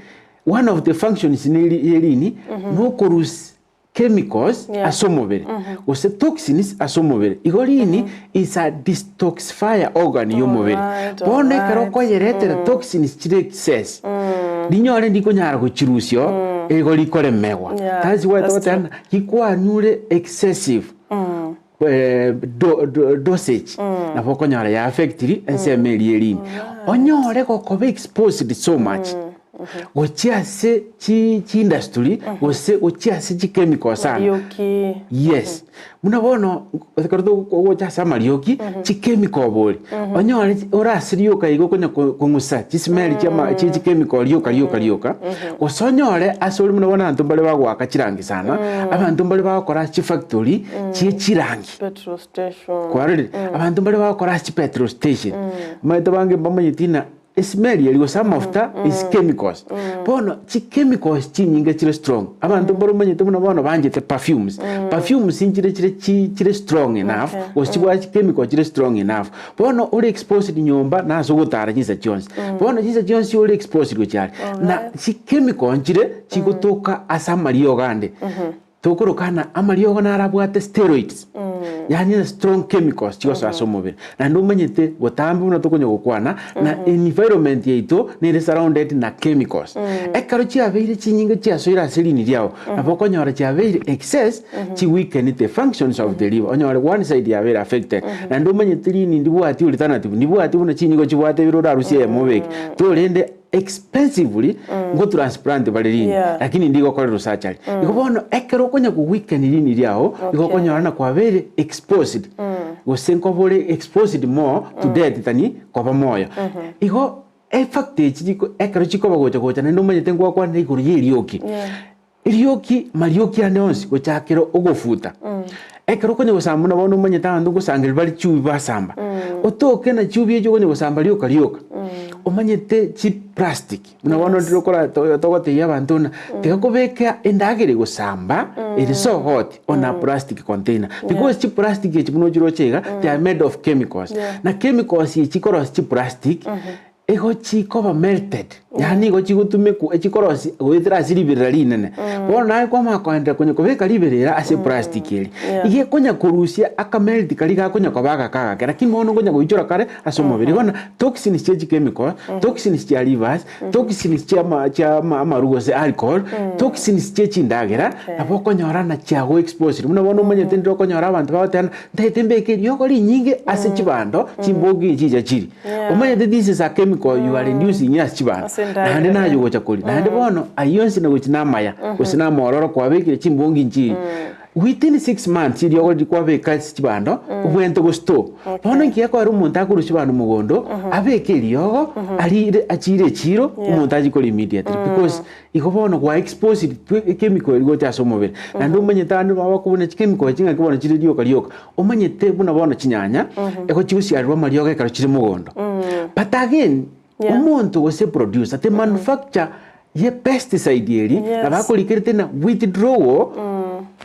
one of the functions neri ye rini nokorusia chemicals Yeah. ase omobere gose toxins ase omobere. Igo rini is a detoxifier organ yomobere. Alright, Bono ekero alright. okoyeretera toxins chire excess, rinyore ndikonyara gochirusia oo, igo rikoremegwa. Yeah, That's why that's togoteba ng'a gikwanyure excessive dosage nabo okonyora ya affectiri ensemo eria erinde. Onyore gokoba exposed so much gochia ase chi chiindustry gose gochia ase chichemical sana. Marioki. Yes. Buna bono ekero togocha ase amarioki, chichemical bori, onyore ore ase rioka iga okonya kong'usa chismell chia chia chichemical rioka rioka rioka, gose onyore ase ore buna bono abanto mbare bagoaka chirangi sana, abanto mbare bagokora ase chifactory chie chirangi. Petrol station. Kwarorire? Abanto mbare bagokora ase chipetrol station, omanyete abange mbamanyeti ng'a Esimeri eria gose amafuta is chemicals. Bono chichemicals chinyinge chire strong. Abanto mbare omanyete buna bono banchete perfumes. Perfumes nchire chire chi chire strong enough Okay. gose chibwate chichemical chire strong enough. Bono ore exposed nyomba na ase ogotara chinsa chionsi. Bono chinsa chionsi ore exposed gochia are. Na chichemical nchire chigotoka ase amariogo ande. Tokoroka ng'a amariogo naro abwate steroids, yaani na strong chemicals chigosoa ase omobere. Naende omanyete botambe buna tokonya gokwana, na environment yaito nere surrounded na chemicals. Ekero chiabeire chinyinge chiasoire ase rini riao, nabo okonyora chiabeire excess, chi weaken the functions of the liver, onyore one side yabeire affected. Naende omanyete rini ndibwati alternative, ndibwati buna chinyigo chibwate ebere orarusie eyemo obeke, torende. expensively ngo transplant bare rini Yeah. lakini ndigokorerwa surgery. Igo bono ekero okonya ko weaken rini riao igo Okay. okonyora na kwabeire exposed gose nkobore exposed more to death than koba moyo. Igo efact echi chiko ekero chikoba gocha gocha naende omanyete ngwakwanera igoro ya erioki. Yeah. Erioki, marioki ande onsi gochakera ogofuta. Ekero okonya gosamba buna bono omanyete abanto ngosangereria bare chiubi basamba. Otoke na chiubi echio okonya gosamba rioka rioka, omanyete chiplastic buna bono Yes. ndire okora to- togotebia abanto buna tiga kobeka endagera egosamba ere so hot on a plastic container. Because chiplastic echi buna ochiroche iga, they are made of chemicals. Yeah. Na chemicals echi chikorosia chiplastic, Igo chikoba melted, yaani igo chigotumekwa echikorosia goetera ase riberera rinene. Bono naye kwamanya koenderera konya kobeka riberera ase eplastic eria. Yeah. Igo ekonya korusia akamelt karia gakonya koba agake agake, lakini bono nkonya goichora kare ase omobere. Igo bono toxins chia chichemical, toxins chia livers, toxins chia ama chia ama amaru gose alcohol, toxins chia chindagera, Okay. nabo okonyora na chiago exposed. Buna bono omanyete ndire okonyora abanto bagoteba ng'a ntaete mbeke eriogo rinyinge ase chibando, chimbogi nchicha chiri. Yeah. Omanyete this is a chemical you are inducing ase chibando Ase endagera, naende naye yeah. ogocha koria naende bono ayio onsi nagochi namaya gose namororo kwabekire chimbongi nchiri within 6 months eriogo riria kwabeka ase chibando obwenerete go store bono inki gekoera omonto akorwa chibando mogondo abeke eriogo arire achire echiro Yeah. omonto achie koria immediately because igo bono gwa exposed chemical eria gocha ase omobere naende omanyete abande bakobuna chichemical echi ng'aki bono chire rioka rioka Omanyete buna bono chinyanya egochigosiarerwa amariogo ekero chire mogondo. But again, Yeah. omonto gose producer, the manufacture ye pesticide eri Yes. nabo akorikerete na withdrawal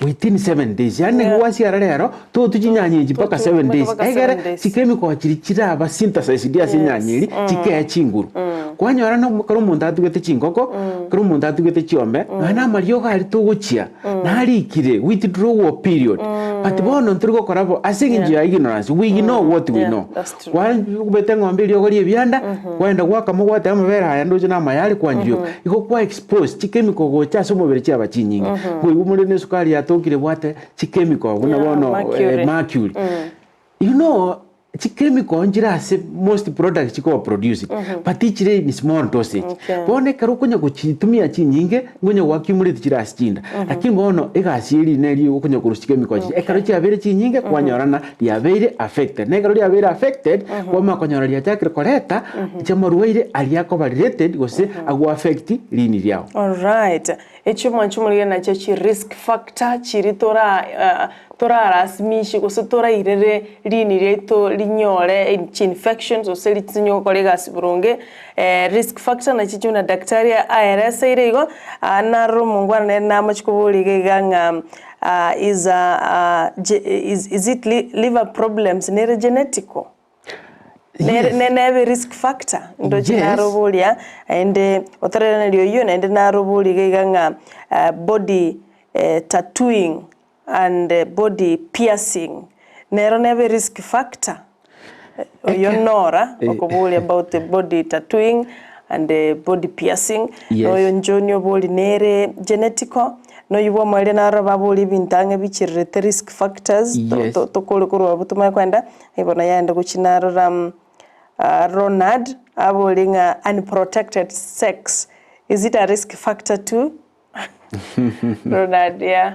within 7 days. Yaani Yeah. gwasiara rero totwe chinyanya echi mpaka Totwe 7 days. mpaka Egere 7 days. chichemical chiri chiraba synthesized ase Yes. enyanya eri chikee chinguru. Kwanyora na ekero omonto atugete chingoko, ekero omonto atugete chiombe, nonya na amariogo aria togochia narikire withdrawal period. But bono ntori gokora bo ase eng'encho ya ignorance, we ignore what we Yeah, know. that's true. Kwabete eng'ombe eriogo ria ebianda, kwaenda gwakama gwateba amabere aya ndoche na amaya are kwanchirioka. Igo kwa expose chichemical gocha ase omobere chiaba chinyinge. Nkoigwa more na esukari yatokire ebwate chichemical buna Yeah, bono mercury. mercury. You know, chichemical nchire ase most products chikoba produced, but chire in small dosage. Okay. Bono ekero okonya gochitumia chinyinge, ngonya go accumulate chire ase chinda. Lakini bono egasi eri neri okonya korusia chichemical echi, ekero chiabeire chinyinge, kwanyora ng'a riabeire affected. Na ekero riabeire affected, kwamanya konyora riachakire koreta chiamarwaire aria akoba related gose ago affect rini riao. Alright. Echio mwanche omorige nachio chi risk factor chiri tora torarasimisie gose torairere rini riaito rinyore chi infections gose ritinye gokora egasi boronge risk factor nachi chio buna daktari aereseire igo, narora omongwana nere namochi koboria iga iga ng'a is is it liver problems nere genetical? Nere Yes. ne nebe risk factor ndoche Yes. naroboria naende otorereneria oyio naende naroboria iga iga ng'a body tattooing and body piercing nero nebe risk factor oyio Nora okoboria about the body tattooing and body piercing Yes. noyo John oboria nere genetical noyio bw'omoerio naro baboria ebinto ang'e bichirerete risk factors Yes. tokore korwa abwo tomanye koenda igo naende gochia narora Ronald aboria ng'a unprotected sex is it a risk factor too? Ronald yeah.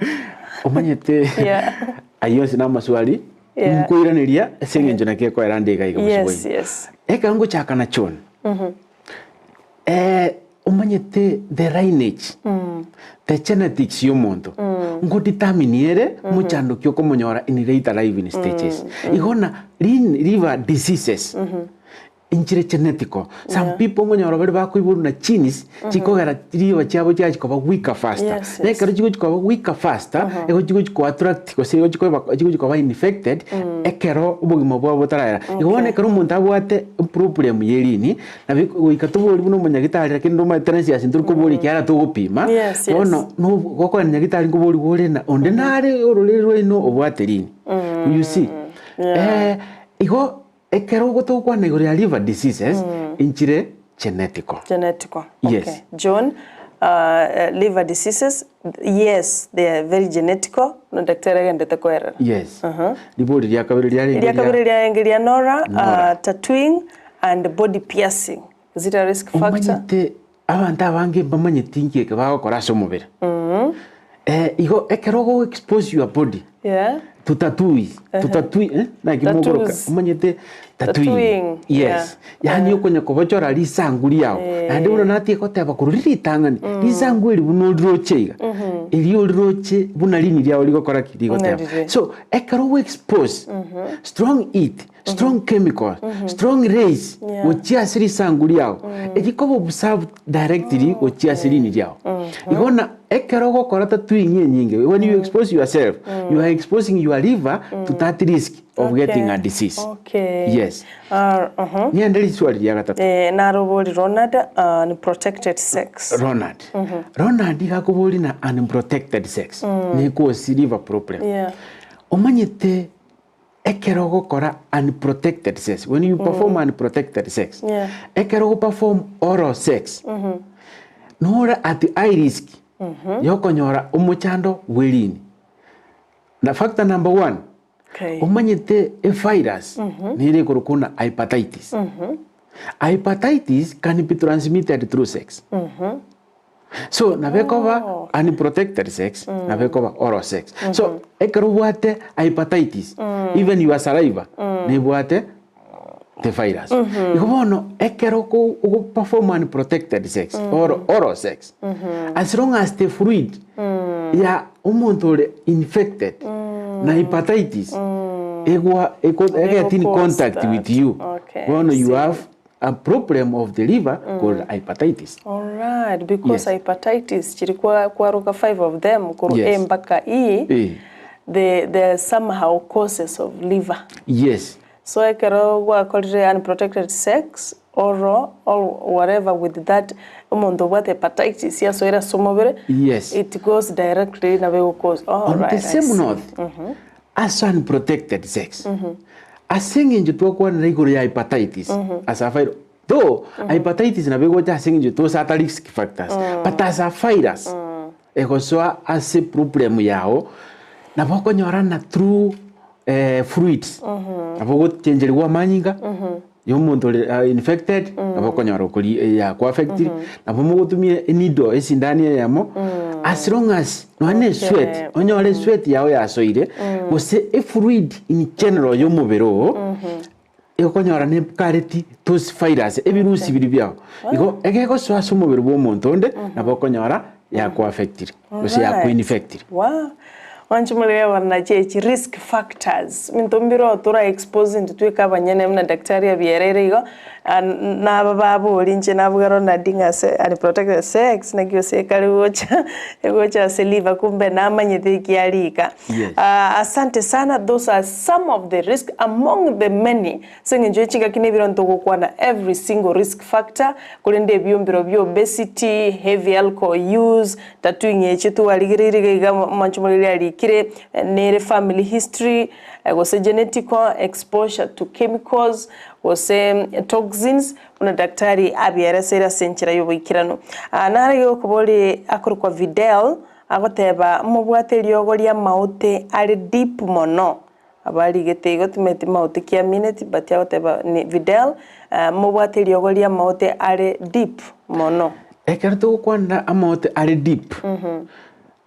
Omanyete Yeah. ayio ase namaswali Yeah. nkoiraneria ase eng'encho naki ekoera nde iga iga Yes, bosibwaino. yes. Ekero ngochaka na John, omanyete the lineage, the genetics ya omonto, nkodetermine ere mochando ki okomonyora in later life in stages. Igo na liver diseases, nchire genetical. Some people nkonyora bare bakoiborwa na genes chikogera liver chiabo chiachi koba weaker faster. Yes, Na yes. ekero chigochi koba weaker faster, ego chigochi ko attract gose ego chikoba chigochi koba infected ekero obogima bwabo botararera. Igo bono ekero omonto abwate problem ya erini, nabo goika tobori buna omonyagitari lakini ndomanyete Teresia ase ntori ekiagera togopima, Yes, yes. bono no gokoenda nyagitari nkobori ore na onde nare ororeri rwaino obwate rini. You see? Igo ekero togokwana igoro ya liver diseases, nchire genetical. Genetical. Yes. Okay. John, liver diseases, yes, they are very genetical. No daktari agendete koerera. Yes. Ribori ria kabere riarenge Ria kabere riarenge ria Nora, Nora. Tattooing and body piercing. Is it a risk factor? Omanyete abanto abange mbamanyeti inki eke bagokora ase omobere. Igo ekero ogo expose your body Yeah. to tattoos, to tattoo eh naki mogoroka Tattoos. omanyete tattooing. Tattooing, Yes. yeah. Yaani okonya kobochora risangu riao. Naende buna natige goteba korwa riria ritang'ani, risangu eri buna oriroche iga, erio oriroche buna rini riao rigokora ki? Rigoteba. rire. So, ekero ogo expose strong heat, strong chemicals, strong rays Yeah. gochia ase risangu riao, erikoba observed directly gochia ase rini riao. Igo na ekero ogokora tattooing enyinge, when you expose yourself, you are exposing your liver to that risk of getting a disease. Okay. Yes. Ah, uh-huh. Ng'ende riswali ria gatato. Eh, narobori Ronald uh, ni protected sex. Ronald. Ronald iga akobori na unprotected sex. Nekosi liver problem. Yeah. Omanyete ekero ogokora unprotected sex, when you perform unprotected sex, Yeah. ekero ogoperform oral sex, nore at high risk yokonyora omochando bwe rini. Na factor number one, Okay. omanyete evirus nere ekorokwa buna hepatitis. Hepatitis can be transmitted through sex. So nabo ekoba unprotected sex, nabo ekoba oral sex. So ekero obwate hepatitis, even your saliva nebwate the virus. Igo bono ekero oko ogoperform unprotected sex or oral sex, as long as the fluid ya omonto ore infected na hepatitis egwa eko eget in Ego contact cause with that. you, Okay, bono I you see. have a problem of the liver called hepatitis. Alright, because Yes. hepatitis chiri kwa kwaruka five of them kuru Yes. A mpaka E Eh. the the somehow causes of liver. Yes. So ekero gwakorire unprotected sex oral or whatever with that omonto obwate hepatitis yasoire ase omobere Yes. it goes directly nabo egocause On alright, the I same see. note, ase unprotected sex, ase eng'encho twakwanera igoro ya hepatitis as a virus, though hepatitis nabo egocha ase eng'encho those other risk factors, but as a virus, egosoa ase problem yao, nabo okonyora na through fluids, nabo ogochengerigwa amanyinga, ya omonto ore infected, nabo okonyora okori yakoaffectiri, nabo mogotumia eneedle esindani eyemo, as long as nonya na esweat, onyore esweat yao yasoire, gose efluid in general ya omobere oo, egokonyora nekareti those virus, ebirusi biria biao. Igo egegosoa ase omobere bwa omonto onde, nabo okonyora yakoaffectiri, gose yakoinfectiri. Wow. Mwanche morebe nache risk factors minto mbiro tora expose intwe tweka abanyene buna daktari abierere igo naba babori inche nabuga Ronald ng'a ase unprotected sex naki gose ekare gocha egocha ase liver kumbe namanyete ekiarika. Yes. Asante sana those are some of the risk among the many ase eng'encho ya chingaki na ebiro ntogokwana every single risk factor korende ebiombero bia obesity, heavy alcohol use, tattooing echi twarigereire iga iga mwanche morere arikire nere family history gose genetical exposure to chemicals gose toxins buna daktari abiereseire ase enchera ya oboikeranu. Narege gokobori akorokwa Videl agoteba mobwate eriogo ria amaote are deep mono abarigete igo timeti maote kiamineti but agoteba ni Videl mobwate eriogo ria amaote are deep mono. Ekero togokwanera amaote are deep,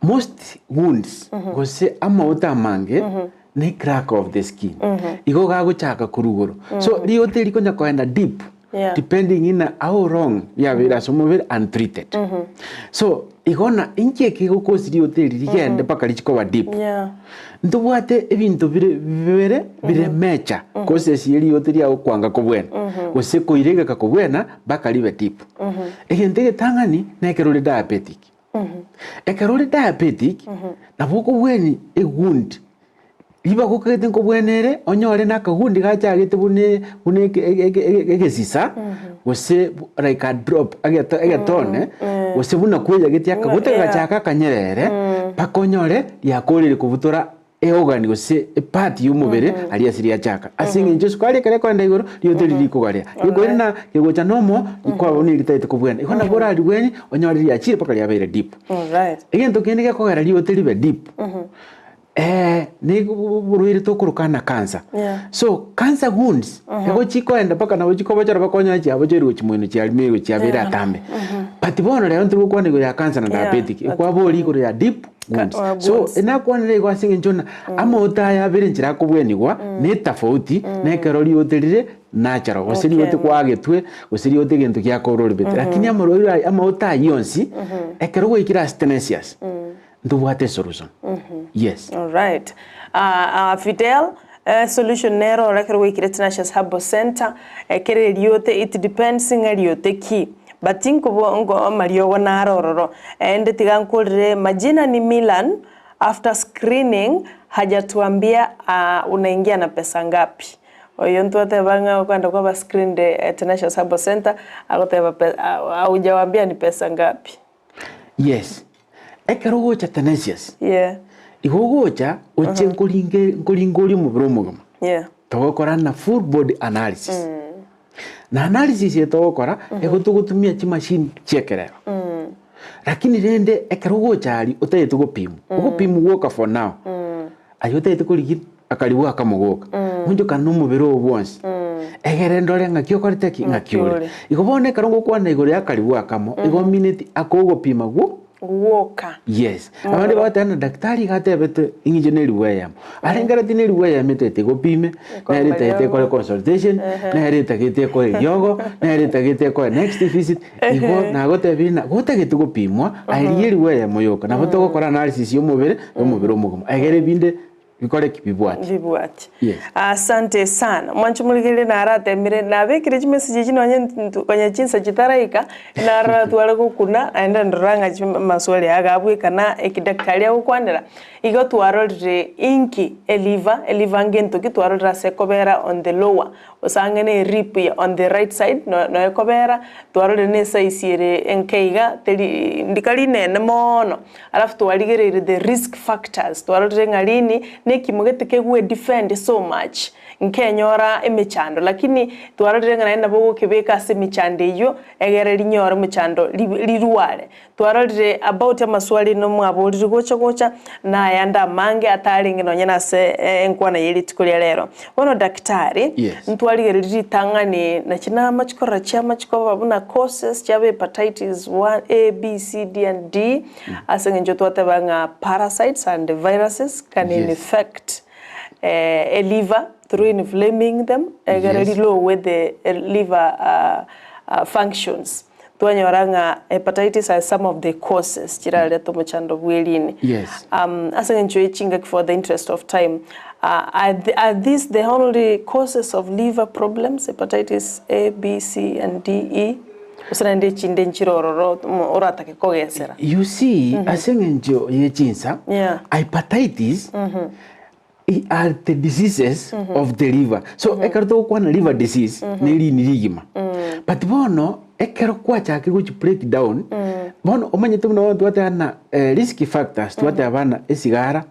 most wounds gose amaote amange ne crack of the skin. Igo gagochaka korwa igoro. So riote rikonya koenda deep Yeah. depending ina how long riabeire ase omobere untreated. So igo na inki eke gegokosi riote eri rigende mpaka richikoba deep. Yeah. Ntobwate ebinto bire bibere bire major causes ye riote riago kwanga kobwena gose koiregeka kobwena mpaka ribe deep. Egento egetang'ani na ekero ore diabetic. Ekero ore diabetic nabo okobweni ewound riba gokagete nkobwenere onyore na akagundi gachagete buna buna egesisa gose like a drop egetone gose buna kweyagete akagote Yeah. gachaka akanyerere mpaka onyore riakorire kobutora eorgan gose epart ya omobere aria ase riachaka. Ase eng'encho esukari ekero ekoenda igoro riote riria rikogaria. Rikoira na kegocha nomo rikwaba buna ritaete kobwena. Igo nabo oraribweni onyore riachire mpaka riabeire deep. Alright. Egento kende gekogera riote ribe deep. Nigo oborwaire tokoroka na cancer. Yeah. So cancer wounds igo chikoenda mpaka nabo chikobochora bakonyora chiabochoirwe gochia moino chiarimeirwe chiabeire atambe. But bono rero ntiri gokwana igoro ya cancer na Yeah, diabetic, but- kwabori igoro ya deep wounds. Ka- So wounds. nakwanire igo ase eng'encho ng'a amaote aya abere nchera akobwenigwa na etafauti na ekero riote rire natural gose Okay. riote kwagetwe gose riote egento giakororobete. Lakini amarwaire aya amaote ayio onsi ekero gwaikire ase tenacious ntobwate esolution. Yes. Alright. Uh, uh, Fidel, uh, solution nero ore ekero gwaikire Tenacious Herbal Center, ekero eriote it depends ng'a riote ki. But nkobo nko amariogo naro ororo. Ende tiga nkorire majina ni Milan after screening hajatuambia uh, unaingia na pesa ngapi. Oyo ntwateba ng'a okogenda kwaba screened eh, Tenacious Herbal Center agoteba pe, haujawaambia ni pesa ngapi. Yes. Ekero ogocha tenacious, Yeah. igo ogocha oche nkoringe nkoringa oria omobere omogima. Yeah. Togokora na full body analysis. Na analysis eye togokora, igo togotumia chimashini chia ekerero. Lakini rende ekero ogocha aria otagete gopimwa, ogopimwa gwoka for now, aye otagete korigia akarigwa akamogoka, onchoka na omobere oo bwonsi, egere ndore ng'aki okorete ki? Ng'aki ore. Igo bono ekero ngokwana igoro ya akarigwa akamo, igo omineti akogopima gwo Gwoka. Yes. Abande bagoteba ng'a daktari iga atebete ing'iche na eribu eyemo. Arengeretie na eribu eyemo etagete egopime, nere etagete ekore consultation, nere etagete ekore eriogo, nere etagete ekore next visit. Igo nagotebirie ng'a gotagete gopimwa, aye rigia eribu eyemo yoka. Nabo togokora analysis ya omobere, ya omobere omogima. Egere ebinde bikore ki? Bibwati. Bibwati. Yes. Asante sana. Mwanche morigererie naratemire, nabekire chimessage echi nonye ntu konya chinsa chitaraika, narora tware gokuna naende ndora ng'a chi maswali aya gabwekana ekidaktari agokwanera. Igo twarorire inki eliver, eliver ngento ki twarorire ase ekobera on the lower, gose ang'e na erib ya on the right side no no ekobera, twarorire na esize ere enke iga teri ndika rinene moono. Alafu twarigereire the risk factors, twarorire ng'a rini na ekimo gete kegwe defend so much, nkenyora emechando lakini twarorire ng'a naende nabo ogokebeka ase emechando eywo egere rinyore omochando rirware. Twarorire about amaswali ino mwaborire gocha gocha, na ayande amange atarenge nonye na ase enkwana ye rituko ria rero. Bono daktari, Yes. ntwarigereria ritang'ani nachi namachikorora chiamachi koba buna causes chiaba hepatitis one, A, B, C, D and D, ase eng'encho twateba ng'a parasites and viruses can Yes. infect eh, a liver through inflaming them, egere Yes. rilowe the liver uh, uh, functions. Twanyora ng'a hepatitis are some of the causes chirarete omochando bw'erini. Yes. Um, ase eng'encho ye chingaki for the interest of time, uh, are, the, are these the only causes of liver problems, hepatitis A, B, C and D, E? Gose naende echinde nchire ororo oratake kogesera? You see, ase eng'encho ye chinsa, Yeah. hepatitis are the diseases of the liver. So ekero togokwana liver disease ne rini rigima. But bono ekero kwachakire gochi break down, bono omanyete buna bono twateba na risk factors, twateba bana esigara,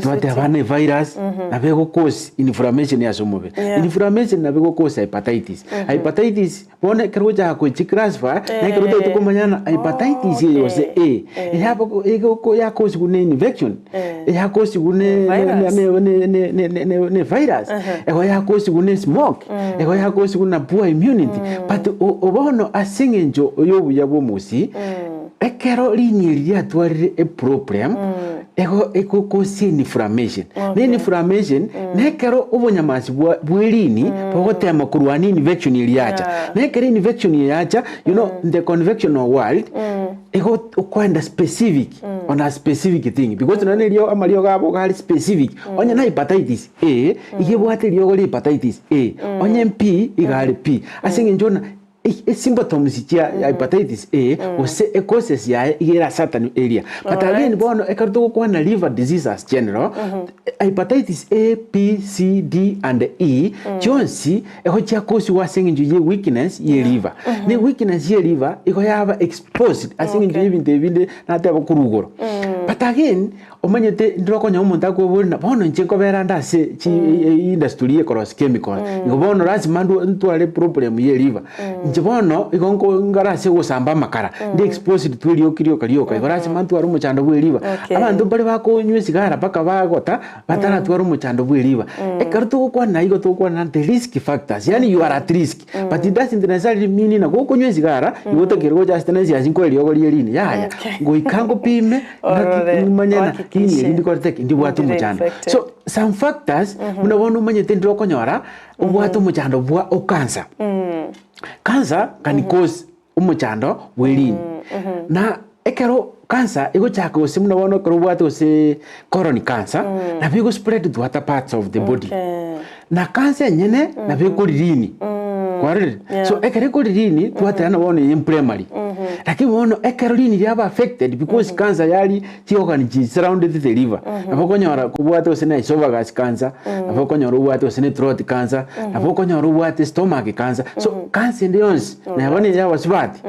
twateba bana evirus, nabo ego cause inflammation ase omobere. Yeah. Inflammation nabo ego cause hepatitis. Hepatitis bono ekero ogochaka gochi classify, na ekero otagete komanya ng'a hepatitis eye gose A, eyabo ego yakosiwa na infection, eyakosiwa ne Virus. ne ne ne ne ne ne ne virus, ego yakosiwa na smoke, ego yakosiwa na poor immunity, but o bono ase eng'encho ya obuya bwa omogusii, ekero rini eri riatwarire eproblem, ego egokosia inflammation, na inflammation, na ekero obonyamasi bwa bwa erini bogotema korwania infection eria yacha, Yeah. na ekero infection eye yacha, you know the convectional world, igo okoenda specific on a specific thing because nonye na erio amariogo abo iga are specific, onye na hepatitis A, iga ebwate eriogo ria hepatitis A, onye B iga are B, ase eng'encho buna esymptoms chia hepatitis A gose ecauses yaye iga ere a certain area. But again bono ekero togokwana liver disease as general, hepatitis A, B, C, D and E chionsi ego chiakosiwa ase eng'encho ye weakness ye liver. Ne weakness ye liver igo yaba exposed ase eng'encho Okay. ye ebinto ebi binde nateba korwa igoro. But again. Omanyete ndire okonyora omonto akoboria ng'a bono inche nkobera ande ase chi industry ekorosia chemical, igo bono lazima ndwa ntware problem ya eliver. Inche bono igo nko nkare ase ogosamba amakara, ndi exposed to erioki rioka rioka, igo lazima ntware omochando bwa eliver. Okay. Abanto mbare bakonywa esigara mpaka bagota, bataratwara omochando bwa eliver. Ekero togokwana igo togokwana the risk factors, yaani you are at risk, but it doesn't necessarily mean ng'a gokonywa esigara, igo otakeire gocha ase tenency ase nkoe eriogo rie rini, yaya. Okay. Goika ngopime, Orore, ng'aki manye ng'a rini ohakikishe eri ndikorete ki, ndibwate ndire omochando. infected. So some factors, buna bono omanyete ndire okonyora, obwate omochando bwa ocancer. Cancer can cause omochando bwe rini. Na ekero cancer egochaka gose buna bono ekero obwate gose colon cancer, nabo ego spread to other parts of the body. Okay. Na cancer enyene nabo ekori rini. Kwarorire? Yeah. So ekero ekori rini, twateba ng'a bono eye primary. Lakini bono ekero rini riaba affected because cancer yari chiorgan chi surrounded the liver. Nabo okonyora kobwate gose na esophagus cancer, nabo okonyora obwate gose ne throat cancer, nabo okonyora obwate stomach cancer. So cancer ende yonsi, neba ne ya abasubati,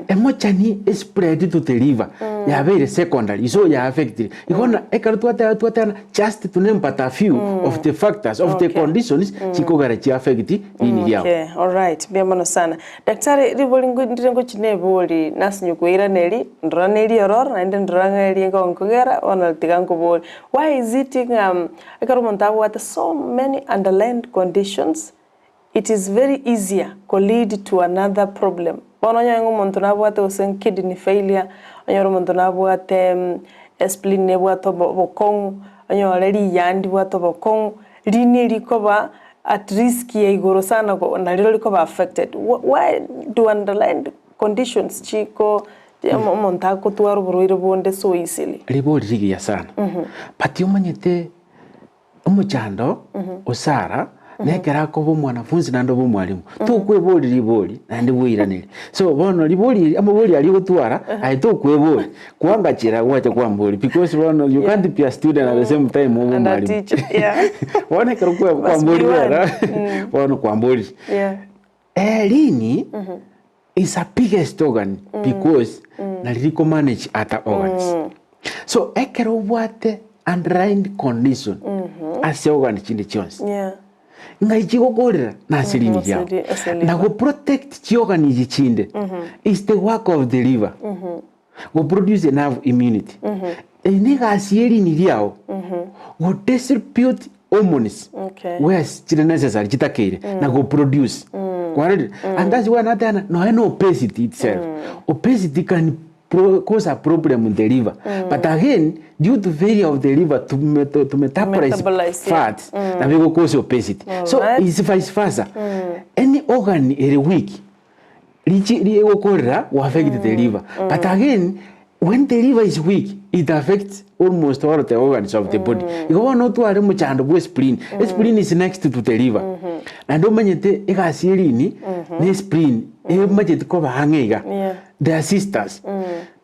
emochani espread to the liver, yabeire secondary, so ya affectire. Igo na ekero twateba twateba Just to name but a few of the factors of the Okay. conditions chikogera chi affect rini riao. Okay, alright, mbuya mono sana. Daktari, ribori ngo- ndire ngochi nebori nasinye koiraneri, ndora neri ororo naende ndora ng'a eri egonkogera bono tiga nkobori. Why is it ng'a ekero omonto abwate so many underlined conditions, it is very easier ko lead to another problem. Bono onyore ng'a omonto nabwate gose kidney failure, onyore omonto nabwate spleen nebwate obokong'u, onyore riya ndibwate obokong'u, riini rikoba at risk ya igoro sana nario rikoba affected. Why do underlined conditions chiko omonto agotwara oborwaire bonde so easily? Ribori rigiya sana, but omanyete Omochando o Sara nekero akoba omwanafunsi naende obe omwalimu, tokweboria ribori naende bweiraneri. So bono ribori eri amabori aria ogotwara aye tokweboria, kwangachera gwacha kwamboria because bono you can't be a student at the same time obe And a omwalimu. teacher, yeah. Bono ekero kwa- Must be kwamborire one. ero, bono kwamborire. Yeah. Erini is a biggest organ because nari riko manage other organs. So ekero obwate underlying condition ase organ chinde chionsi Yeah. ng'ai chigokorera nase rini ase riao ri- ase na liver. go protect chiorgan echi chinde is the work of the liver go produce enough immunity Eye ne egasi ye rini riao go distribute hormones Okay. where chire necessary chitakeire na go produce kwarorire and that's why nateba nonya na obesity itself obesity can pro cause a problem in the liver but again due to failure of the liver to, to, to metabolize Metabolize, yeah. fats nabo ego cause obesity so Alright. is vice versa any organ ere weak richi rigokorera go affect the liver but again when the liver is weak it affects almost all the organs of the body igo bono otware omochando bwa spleen spleen is next to the liver naende omanyete egasi ya erini na spleen emacheti koba ang'e iga Yeah. they are sisters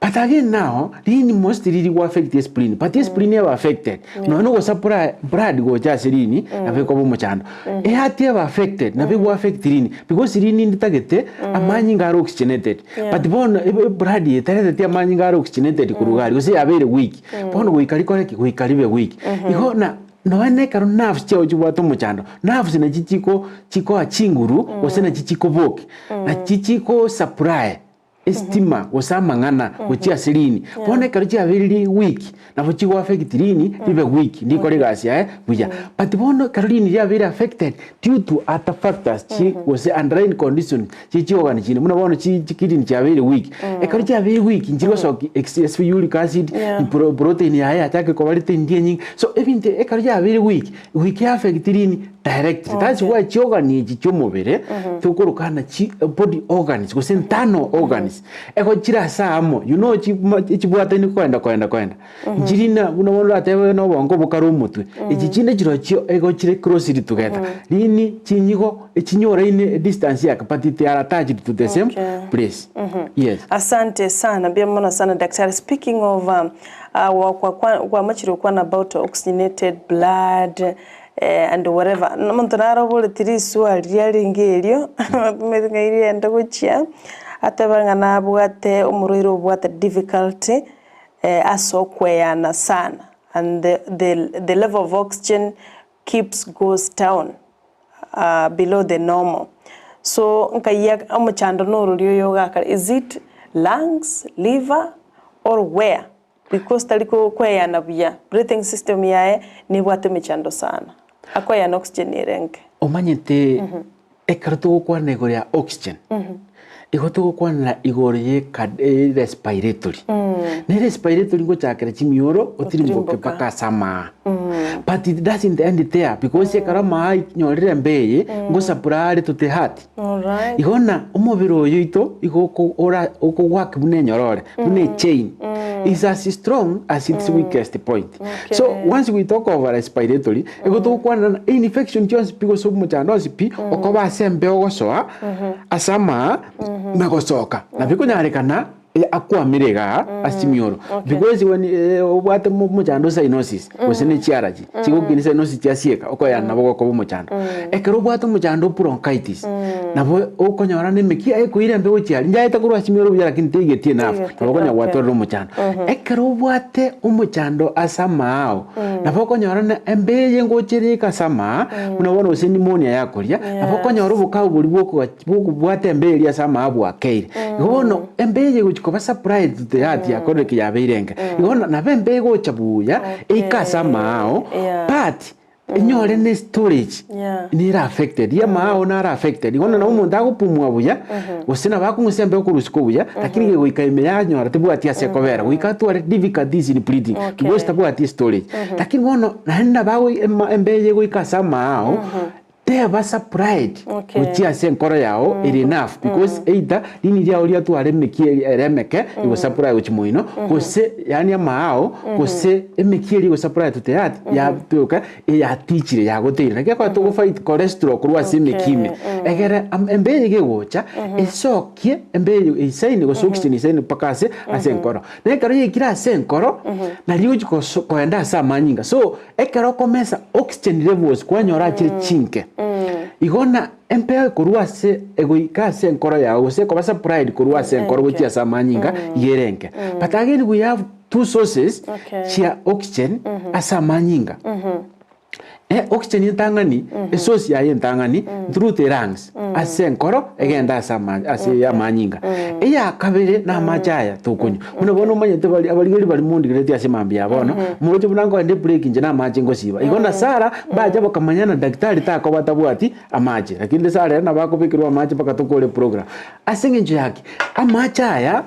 but again now rini mostly riri go affect spleen but spleen eba affected nonya na ogosupply blood gocha ase rini nabo ekoba omochando eheart eba affected nabo ego affect rini because rini nditagete amanyinga are oxygenated Yeah. but bono eblood eye tareteti amanyinga are oxygenated korwa iga aria gose yabeire weak bono goika rikore ki goika ribe weak igo na nonya na ekero nerves chiago chibwate omochando nerves nachi chiko chikoa chinguru gose nachi chikoboki nachi chiko supply Estima gose amang'ana gochia ase rini. Bono ekero chiabeire weak, nabo chigo affect rini ribe weak, ndikore egasi yaye buya. But bono ekero rini riabeire affected due to other factors chi gose underlying condition chie chiorgan chinde, buna bono chi chikidney chiabeire weak. Ekero chiabeire weak nchigosokia excess uric acid, pro protein yaye yachakire koba retained enyinge. So ebinto ekero chiabeire weak, goika e affect rini directly. That's why chiorgan echi chi'omobere tokoroka ng'a chi body organs gose internal organs, ego chire ase amo, you know chima chibwataine koenda koenda koenda. Nchiri na buna bono oratebe na obongo bokare omotwe, echi chinde chirochio ego chire closely together. Rini chinyigo echinyoraine edistance yake but they are attached to the same Okay. place. Yes. Asante sana mbuya mono sana daktari. Speaking of um, uh, kwamachire gokwana about oxygenated blood eh, and whatever. Omonto naro oboreti risuari riarenge erio, omanyete ng'a riaenda gochia, ateba ng'a nabwate omorwaire obwate difficulty ase okweyana sana. and the the the level of oxygen keeps goes down below the normal. So nkayia omochando norori oyo ogakare is it lungs, liver or where? Because tari koeyana buya, breathing system yaye nebwate emechando sana, akoeyana oxygen ere enke. Omanyete ekero togokwana igoro ya oxygen, igo togokwanera igoro ye respiratory. Na respiratory ngochakera chimioro otirimboke mpaka ase amaa. But it doesn't end there because ekero amaa ainyorire embe eye, ngosupply are to the heart. Alright. Igo na omobere oyo oito igo oko ora okogwaki buna enyorore, buna echain, is as strong as its weakest point. So Okay. once we talk of respiratory, igo togokwanera ng'a infection chionsi pi gose omochando onsi pi, okoba ase embeo ogosoa, ase amaa, na gosoka. Nabo ekonyarekana akwamire igaa ase chimioro because when obwate omochando o cyanosis gose ne chiaraji chigokina cyanosis chiasieka okoyana nabo gokoba omochando. Ekero obwate omochando o bronchitis nabo okonyora na emekia ekoira embe gochia aria nchaete korwa ase chimioro buya lakini teigeti enough nabo okonyora gwatwarire omochando. Ekero obwate omochando ase amaao nabo okonyora na embe eye ngocha ere eke ase amaa buna bono gose pneumonia yakoria nabo okonyora obokabu boria bwokogachi Bw'okobwata embeyo eria ase amaabwo akeire. Igo bono embeyo eye egochia koba supplied to the heart yakorire ki yabeire enke. Igo bono nabo embeyo egocha buya eike ase amaao but enyore ne storage nere affected, ya amaao naro affected. Igo bono nabo omonto agopumua buya gose nabo akong'usa embeyo korwa isiko buya lakini gegoika ime yanyora tebwati ase ekobera goika atware difficulties in breathing because tabwati estorage. Lakini bono naende nabo ago embeyo eye egoika ase amaao Teba supplied Okay. gochia ase enkoro yao ere enough because either rini riao riatwara emekia eri- ere emeke egosupply gochia moino gose yaani amaao gose emekia eria egosupply to the heart yatoka eyatichire yagoteire naki ekero togofight cholesterol korwa ase emekia ime egere am- embe eye gegocha esokie embe eye eisaine gose oxygen eisaine mpaka ase ase enkoro. Na ekero yaikire ase enkoro nario egochi koso koenda ase amanyinga so Ekero okomesa oxygen levels kwanyora achire chinke, igo na empeo ekorwa ase egoika ase enkoro yao gose ekoba supplied korwa ase enkoro gochia ase amanyinga iga ere enke. But again we have two sources Okay. chia oxygen ase amanyinga. Eh, oxygen entang'ani, esource yaye entang'ani through the lungs ase enkoro egende ase ama ase amanyinga. Eya kabere na amache aya tokonywa. Buna bono omanyete bari abarigeri bari mondigereti ase mambia ya bono, moroche buna nkoenda ebreak inche namache ngosiba. Igo na Sarah mbacha bakamanya na daktari takoba atabwati amache, lakini rende Sarah ere nabo akobekerwa amache mpaka tokore eprogram. Ase eng'encho ya ki? Amache aya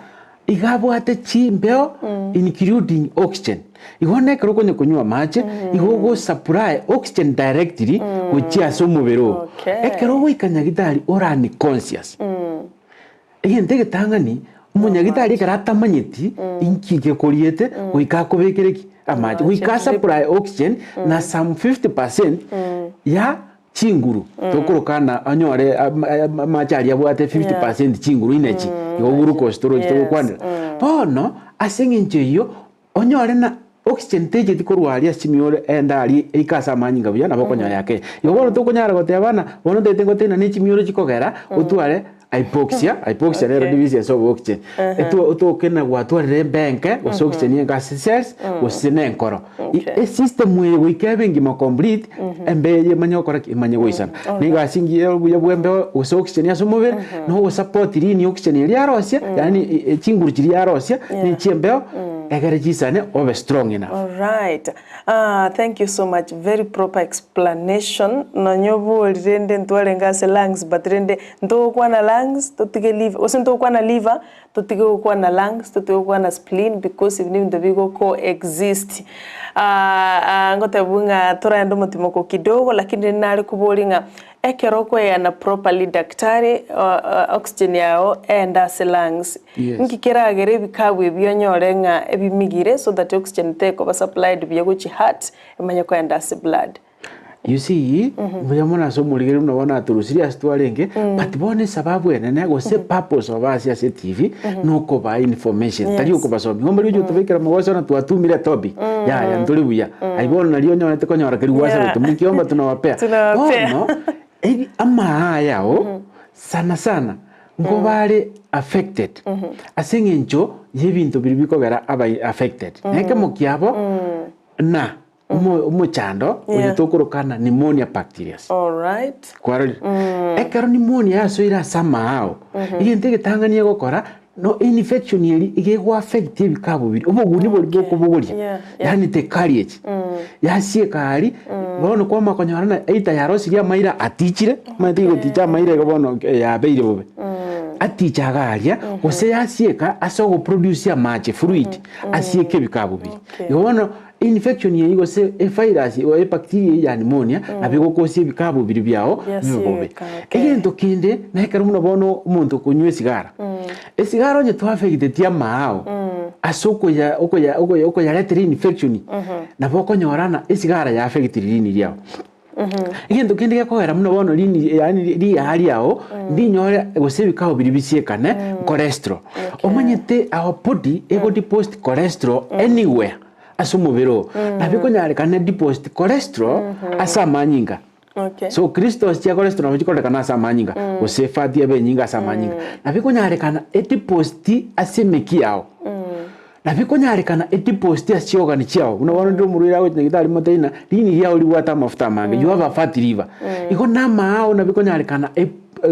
iga abwate chimbeo including oxygen. Igo bono ekero okonya konywa amache, igo ogosupply oxygen directly gochia ase omobere oo. Okay. Ekero ogoika nyagitari ore unconscious. Egento egetang'ani, omonyagitari ekero atamanyeti inki gekoriete, goika akobekere ki? Amache. Goika asupply oxygen na some 50% ya chinguru tokoroka na onyore amache aria abwate 50% chinguru energy, igo glucose torochi togokwanera. Bono ase eng'encho eyio Onyore na oxygen techeti korwa aria ase chimioro ende aria eike ase amanyinga buya nabo okonyora yake. Igo bono tokonyara goteba ng'a bono ntagete ngotena ne chimioro chikogera otware hypoxia, hypoxia nero Okay. deficiency of oxygen. Etu otoke na gwatwarire embe enke gose oxygen enke ase cells gose na enkoro. I- Okay. Esystem eye goika ebe engima complete, embe eye emanye gokora ki? Emanye goisana. Na egasi engiya obuya bwa embeo gose oxygen ase omobere, na ogosupport rini oxygen eria yarosia, yaani chinguru chiria yarosia, Yeah. na echiembeo, egere chisane obe strong enough. Alright. Ah, thank you so much. Very proper explanation. Nonya obori rende ntwarenge ase lungs but rende ntogokwana lungs totige liver gose ntogokwana liver totige gokwana lungs totige gokwana spleen because ebi nebinto bigo coexist. Ah, ah, ngotebiwa ng'a toraende omotimoko kidogo lakini rende nare koboria ng'a ekero okoeyana properly daktari oxygen yago eende ase lungs Yes. Inki keragere ebikabu ebi onyore ng'a ebimigire so that oxygen tekoba supplied buya gochia heart emanye koenda ase blood? You see, mbuya mono ase omorigereria buna bono atorusirie ase twarenge, but bono esababu enene gose purpose of us ase etibi nokobaa information, tari Yes. okobasomia. Igo mbari oche otobekera mogoso na twatumire etopic, yaya ntori buya. Aye bono nario onyorete konyora keria gwasabete, Yeah. mukiomba tunawapea. Tunawapea. Bono, ebi amaaa ayao, sana sana, nkobare affected ase eng'encho y'ebinto biria bikogera aba affected. Na ekemo kiabo. na omo- omochando oyo Yeah. tokoroka na pneumonia bacterias. Alright. Kwarorire? Ekero pneumonia yasoire ase amaao, egento egetang'ani egokora, no infection eria iga egoaffect ebikabu biria, oboguni boria Okay. bokobogoria, Yeah, yeah. yaani the carriage, yasieka aria, bono kwamanya konyora ng'a either yarosirie amaira atichire, omanyete egoticha amaira igo bono yabeire bobe, aticha iga aria, gose yasieka ase ogoproduce amache, fluid, asieke ebikabu biria. Okay. Igo bono infection eyio gose evirus o ebacteria eyio ya pneumonia, nabo egokosia ebikabu biria biago bibe bobe. Yasieka, okay. Egento kende, na ekero buna bono omonto okonywa esigara, esigara onye toaffecteti amaao, ase okoya okoya okoya okoyaretera infection, nabo okonyora ng'a esigara yaaffectire rini riago. Egento kende gekogera buna bono rini yaani riaa riago, ndinyore gose ebikao biria bisiekane, cholesterol. Omanyete our body ego deposit cholesterol anywhere ase omobere oo. Nabo ekonyarekana edeposit cholesterol ase amanyinga. Okay. So crystals chia cholesterol nabo chikorekana ase amanyinga, gose efat ebe enyinga ase amanyinga. Nabo ekonyarekana edeposit ase emeki yao. Nabo ekonyarekana edeposit ase chiorgan chiao, buna bono ndire omorwaire agocha nyagetari motebie ng'a rini riao ribwate amafuta amange, you have a fatty liver. Igo namaao nabo ekonyarekana e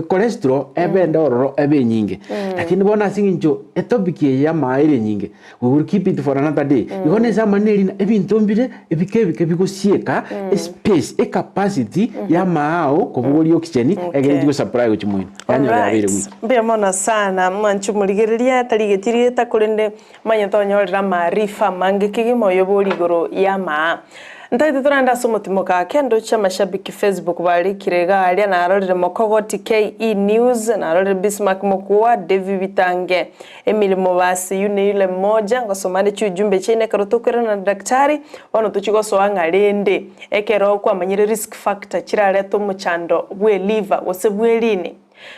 cholesterol ebe ende ororo ebe enyinge. Lakini bono ase eng'encho etopic eye ya amaao ere enyinge, we will keep it for another day. Igo nese amang'ana eri ng'a ebinto mbire ebike ebike bigosieka espace, ecapacity ya amaao kobogoria oxygen egere Okay. chigosupply gochia moino. Yanyora yabeire Alright, weak. mbuya mono sana mwanche omorigereria tarigeti rieta korende manye tonyorire amaarifa amange kegima oyo bori igoro y'amaa. Ntaete torende ase omotimoka ake ndoche amashabiki Facebook barikire iga aria narorire Mokogoti KE News, narorire Bismarck Mokua, Davy Bitange, Emily Mobasi yu ne yule mmoja ngosoma ande chiujumbe chiaino ekero tokoirana na daktari bono tochia gosoa ng'a rende ekero kwamanyire risk factor chirarete omochando bwe liver gose bwe rini.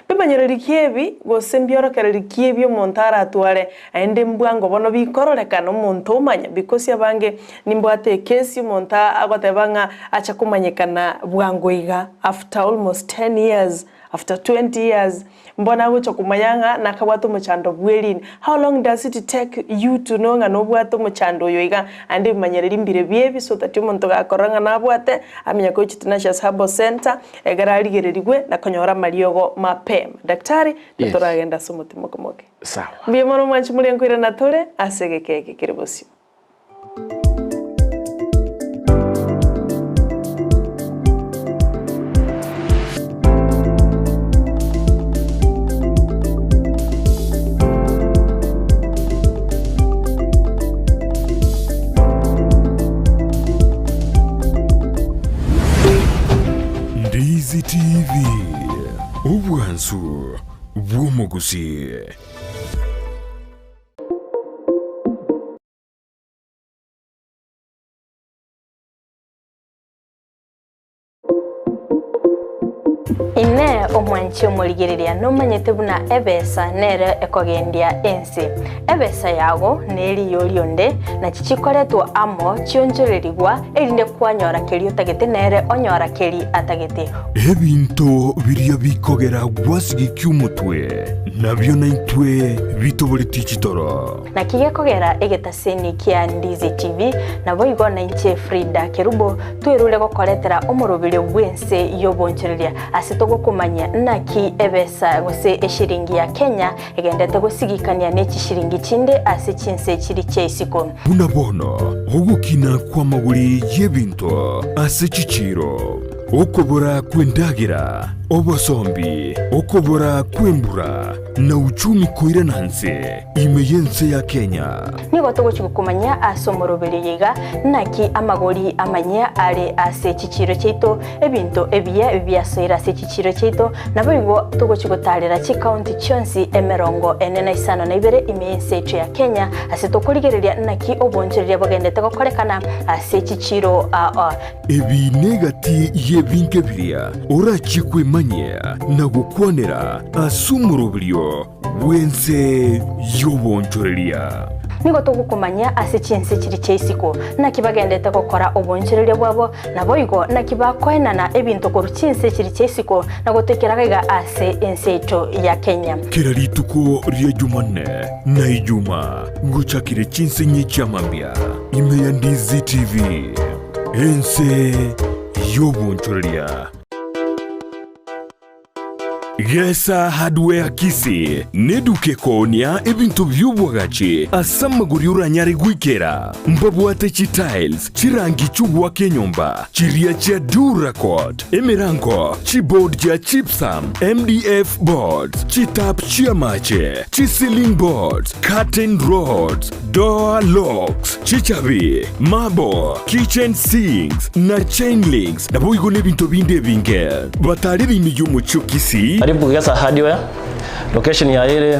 Bimanyereri ki ebi gose mbiorokereri ki ebi omonto aratware aende mbwango bono bikororekana omonto omanya because abange nimbwate ekesi omonto agoteba ng'a acha komanyekana bwango iga after almost ten years, after 20 years Mbono agocha komanya ng'a nakabwate omochando bw'erini. How long does it take you to know ng'a nobwate omochando oyo iga? Aende ebimanyereri mbire biebi so that omonto gakorora ng'a nabwate, amanye koichi Tenacious Herbal Centre, egere arigererigwe na konyora amariogo mapema. Daktari, Yes. totoragenda ase omotima okomoke. Sawa. Mbuya mono mwanchi moria nkoirana tore ase egeka eke kere bosio. Ndizi TV, obwansu bw'omogusii. Inee omwanchi omorigereria nomanyete buna ebesa nere ekogendia ense? Ebesa yago neriyo rionde, nachi chikoretwa amo chionchorerigwa, erinde kwanyora keria otagete nere onyora keri atagete. Ebinto biria bikogera gwasigikia omotwe, nabio naintwe bitoboretie chitoro. Naki gekogera egetaseni kia Ndizi TV, naboigo nainche Frida Kerubo twerure gokoretera omoroberio bw'ense y'obonchoreria ase togokomanyia naki ebesa gose eshiringi ya Kenya egendete gosigikania ne chishiringi chinde ase chinse chiri chia isiko. Buna bono ogokina kw'amagori y'ebinto ase chichiiro, okobora kw'endagera, obosombi, okobora kw'embura, na uchumi koirana nse ime y'ense ya Kenya. Nigo togochia gokomanyia ase omoroberio oyo iga, naki amagori amanyia are ase chichiiro chiaito, ebinto ebiya biasoire ase chichiiro chiaito, naboigo togochia gotaarera chikaunti chionsi emerongo ene na isano na ibere ime y'ense yaito ya Kenya, ase tokorigereria naki obonchoreria bogendete gokorekana ase chichiiro aa. Ebi negati y'ebinto biria orachie kwemanyia na gokwanera ase omoroberio bw'ense y'obonchoreria. Nigo togokomanyia ase chinse chiria chia isiko, naki bagendete gokora obonchereria bwabo, naboigo naki bakoenana ebinto korwa chinse chiria chia isiko na gotoikera gaiga ase ense yaito ya Kenya. Kera rituko ria Jumanne na Ijumaa ngochakire chinsinyi chi'amambia ime ya Ndizi TV, ense y'obonchoreria. Gesa Hardware Kisii neduka ekoonia ebinto bi'obwagachi ase amagori oranyare goikera. Mbabwate chitiles, chirangi chi'ogoaka enyomba, chiria chia Duracoat, emerango, chiboard chia gypsum, MDF boards, chitap chi'amache, chi-ceiling boards, curtain rods, door locks, chichabi, marble, kitchen sinks, na chain links, naboigo nebinto binde ebinge. Batarire ime y'omochie o Kisii. Karibu Gesa Hardware, location yaye ere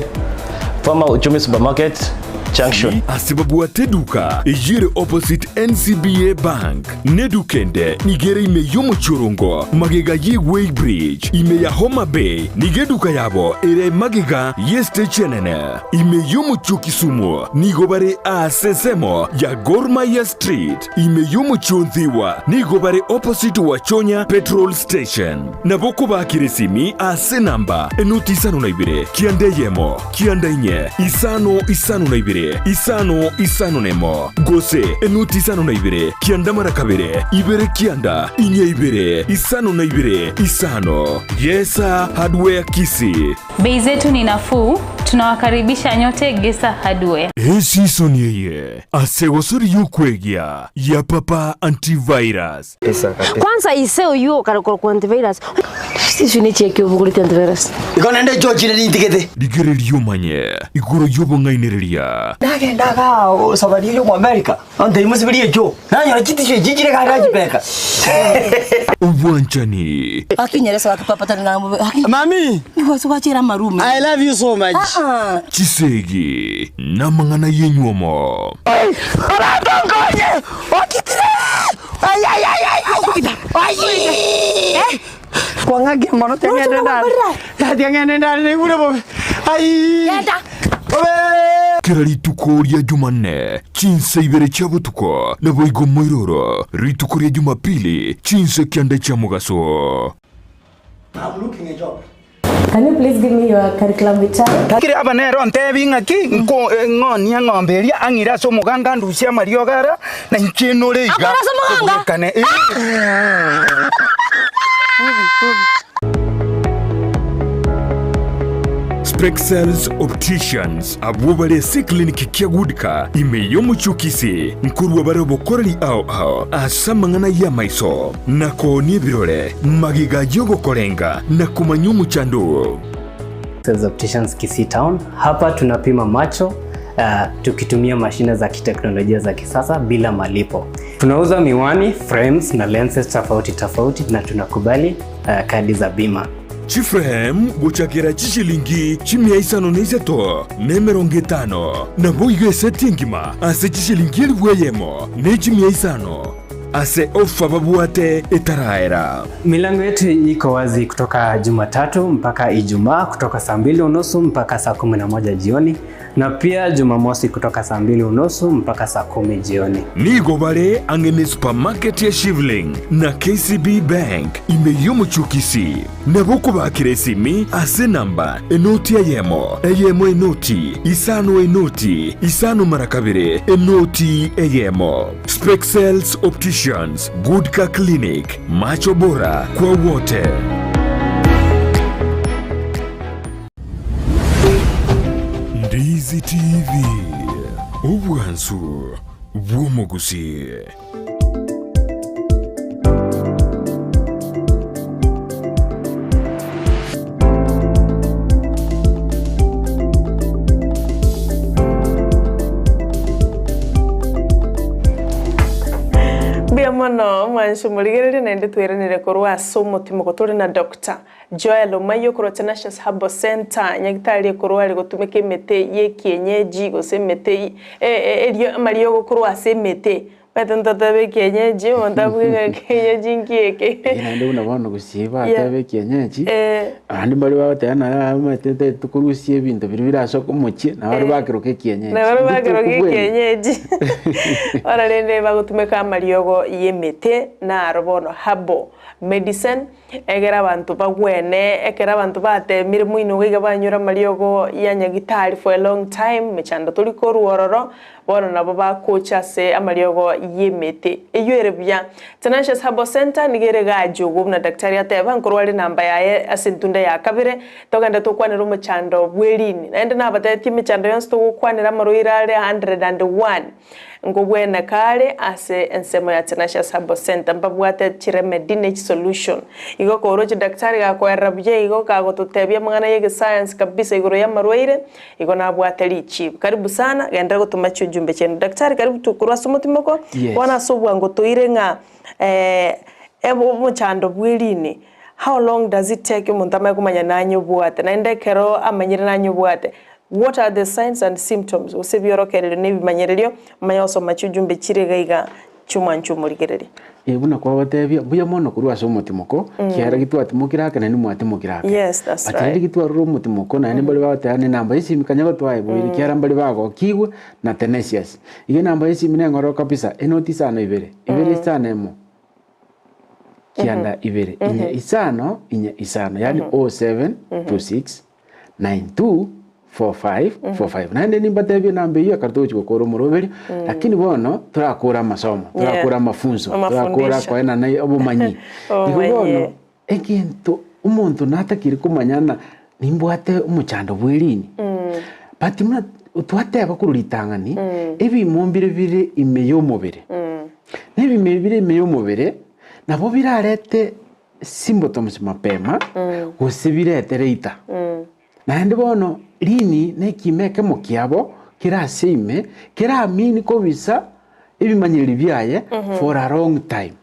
former Uchumi Supermarket Junction. Ase babwate eduka eyio ere opposite NCBA Bank, na eduka ende nigo ere ime y'omochie Orongo, magega ye Weigh Bridge, ime ya Homa Bay, nigo eduka yabo ere magega y'estage enene. Ime y'omochie o Kisumu nigo bare aase ensemo ya Gor Mahia Street. Ime y'omochie o Nthiwa nigo bare opposite Wachonya Petrol Station. Nabo okobakera esimi ase enamba enoti isano na ibere, kianda eyemo, kianda inye, isano isano na ibere, isano isano na emo, gose enoti isano na ibere, kianda mara kabere, ibere kianda, inye ibere, isano na ibere, isano. Yesa Hardware Kisii. Bei zetu ni nafuu, tunawakaribisha nyote Gesa Hardware. Esisoni eye ase gosori y'okwegia ya Papa Antivirus. Kwanza ise oyio okare korokwa antivirus. Siswi ne chieki obogoreti antivirus. Igo naende George nintigete. Rigereria omanye igoro y'obong'ainereria. Nagenda igaa safari eywo kwa America, ontebi mosiberie echoo, nanyora chitisho echi chire iga nachibeka. Obwanchani. Akinyeresa gaki papa tari ng'a bobe gaki. Mami! Nigo ase gwachera amarume. I love you so much. Chisegi namang'ana y'enywomo. Orantonkonye! Okitire! Ai, ai, ai, ai, ai! Ai! Kwang'akia mono tiang'ende ndare. Tiang'ende ndare naigure bobe. Ai! Bobe! Kera rituko ria Jumanne, chinsa ibere chia botuko, naboigo moiroro, rituko ria Jumapili, chinsa kianda chia mogaso. I'm looking a job. Can you please give me your curriculum vitae? Kere aba nere ontebi ng'aki, nko ng'onie eng'ombe eria, ang'ire ase omoganga andusie amariogo aria, na inche nore iga. Akore ase omoganga? Tobwekane. Eh. Spexels Opticians abwo bare ase eclinic kia Goodcar ime y'omochie o Kisii nkorwa bare obokoreri ao ao ase amang'ana y'amaiso na koonia ebirore magega y'ogokorenga na komanya omochando oo. Spexels Opticians Kisii Town. Hapa tunapima macho uh, tukitumia mashine za kiteknolojia za kisasa bila malipo. Tunauza miwani, frames na lenses tofauti tofauti na tunakubali uh, kadi za bima. Chiframe gochakera chishilingi chimia isano na isato na emerongo etano, naboigo eseti engima ase chishilingi elifu eyemo ne chimia isano ase ofa babwate etaraera. Milango yetu iko wazi kutoka Jumatatu mpaka Ijumaa kutoka saa mbili unusu mpaka saa 11 jioni na pia Jumamosi kutoka saa mbili unusu mpaka saa 10 jioni. Nigo bare ang'e ne supermarket ya Shivling na KCB Bank ime y'omochie o Kisii. Nabo okobakera esimi ase enamba enoti eyemo, eyemo enoti, isano enoti, isano mara kabere, enoti eyemo. Spexels Opticians, Goodcar Clinic, macho bora kwa wote. Ndizi TV, obwansu bw'omogusii. Mbuya mono mwanche morigereria naende tweranire korwa ase omotimoko tore na Doctor Joel Omayio korwa Tenacious Herbal Centre nyagitari ekorwa are gotumeka emete ye ekienyeji gose emete erio amariogo korwa ase emete. Omanyete ntotebe ekienyeji, omonto abue ng'a ekienyeji nki eke. Eeh naende buna bono gusii bateba ekienyeji, abande mbare bagoteba nonya omanyete tari tokorusia ebinto biria birasoke omochie, nabo baria bakeroka ekienyeji. Nabo Intwe bakeroka tokobwenia. ekienyeji. Bono rende bagotumeka amariogo ya emete, naro bono herbal medicine, Ekero abanto bagwene, ekero abanto bateemire moino iga banyora amariogo ya nyagitari for a long time, mechando tori korwa ororo, bono nabo bagocha ase amariogo y'emete. Eyio ere buya. Tenacious Herbal Centre nigo ere gaacha ogwo buna daktari ateba, nkorwa are enamba yaye ase entunda ya kabere, togende tokwanere omochando bw'erini. Naende nabatebetie emechando yonsi togokwanera amarwaire are 101. Nkogweneka are ase ensemo ya Tenacious Herbal Centre mbabwate chiremedy ne chisolution. Igo koroche daktari gakoerera buya igo gagototebia amang'ana ya egesayansi kabisa igoro y'amarwaire, igo nabwate richibu. Karibu sana, genderera gotoma chiujumbe chiaino. Daktari karibu tu korwa ase omotimoko, Yes. bono ase obwango toire ng'a omochando bw'erini, how long does it take omonto amanye komanya nanyobwate? Naende ekero amanyire nanyobwate, What are the signs and symptoms gose ebiorokererio na ebimanyererio manya gosoma chiujumbe chire iga iga chiomwancha omorigereria. Ee, buna kwabatebia, mbuya mono korwa ase omotimoko, kiagera gitwatimokire ake naende mwatimokire ake. Yes, that's But rende right. gitwarure omotimoko, naende mbare bagoteba nenamba y'esimi kanya gotwaeboire, kiagera mbare bagokigwe na tenacious. Igo enamba y'esimi neng'ororo kabisa, enoti isano ibere, ibere isano emo, kianda ibere, inye isano, inye isano, yaani 0726 924545 naende nimbatebie enamba eyio ekero togochia gokora omoroberio lakini bono torakore amasomo torakore amafunso torakora Amafundisho. koenana obomanyi igo Obomanyi. bono egento omonto natakire komanya ng'a nimbwate omochando bwe erini but buna twateba korwa ritang'ani ebimo mbire bire ime ya omobere na ebimo ebi bire ime ya omobere nabo birarete symptoms mapema gose birete later. Naende bono rini na ekiimo ekemo kiabo kere ase ime keramini kobisa ebimanyereri biaye for a long time.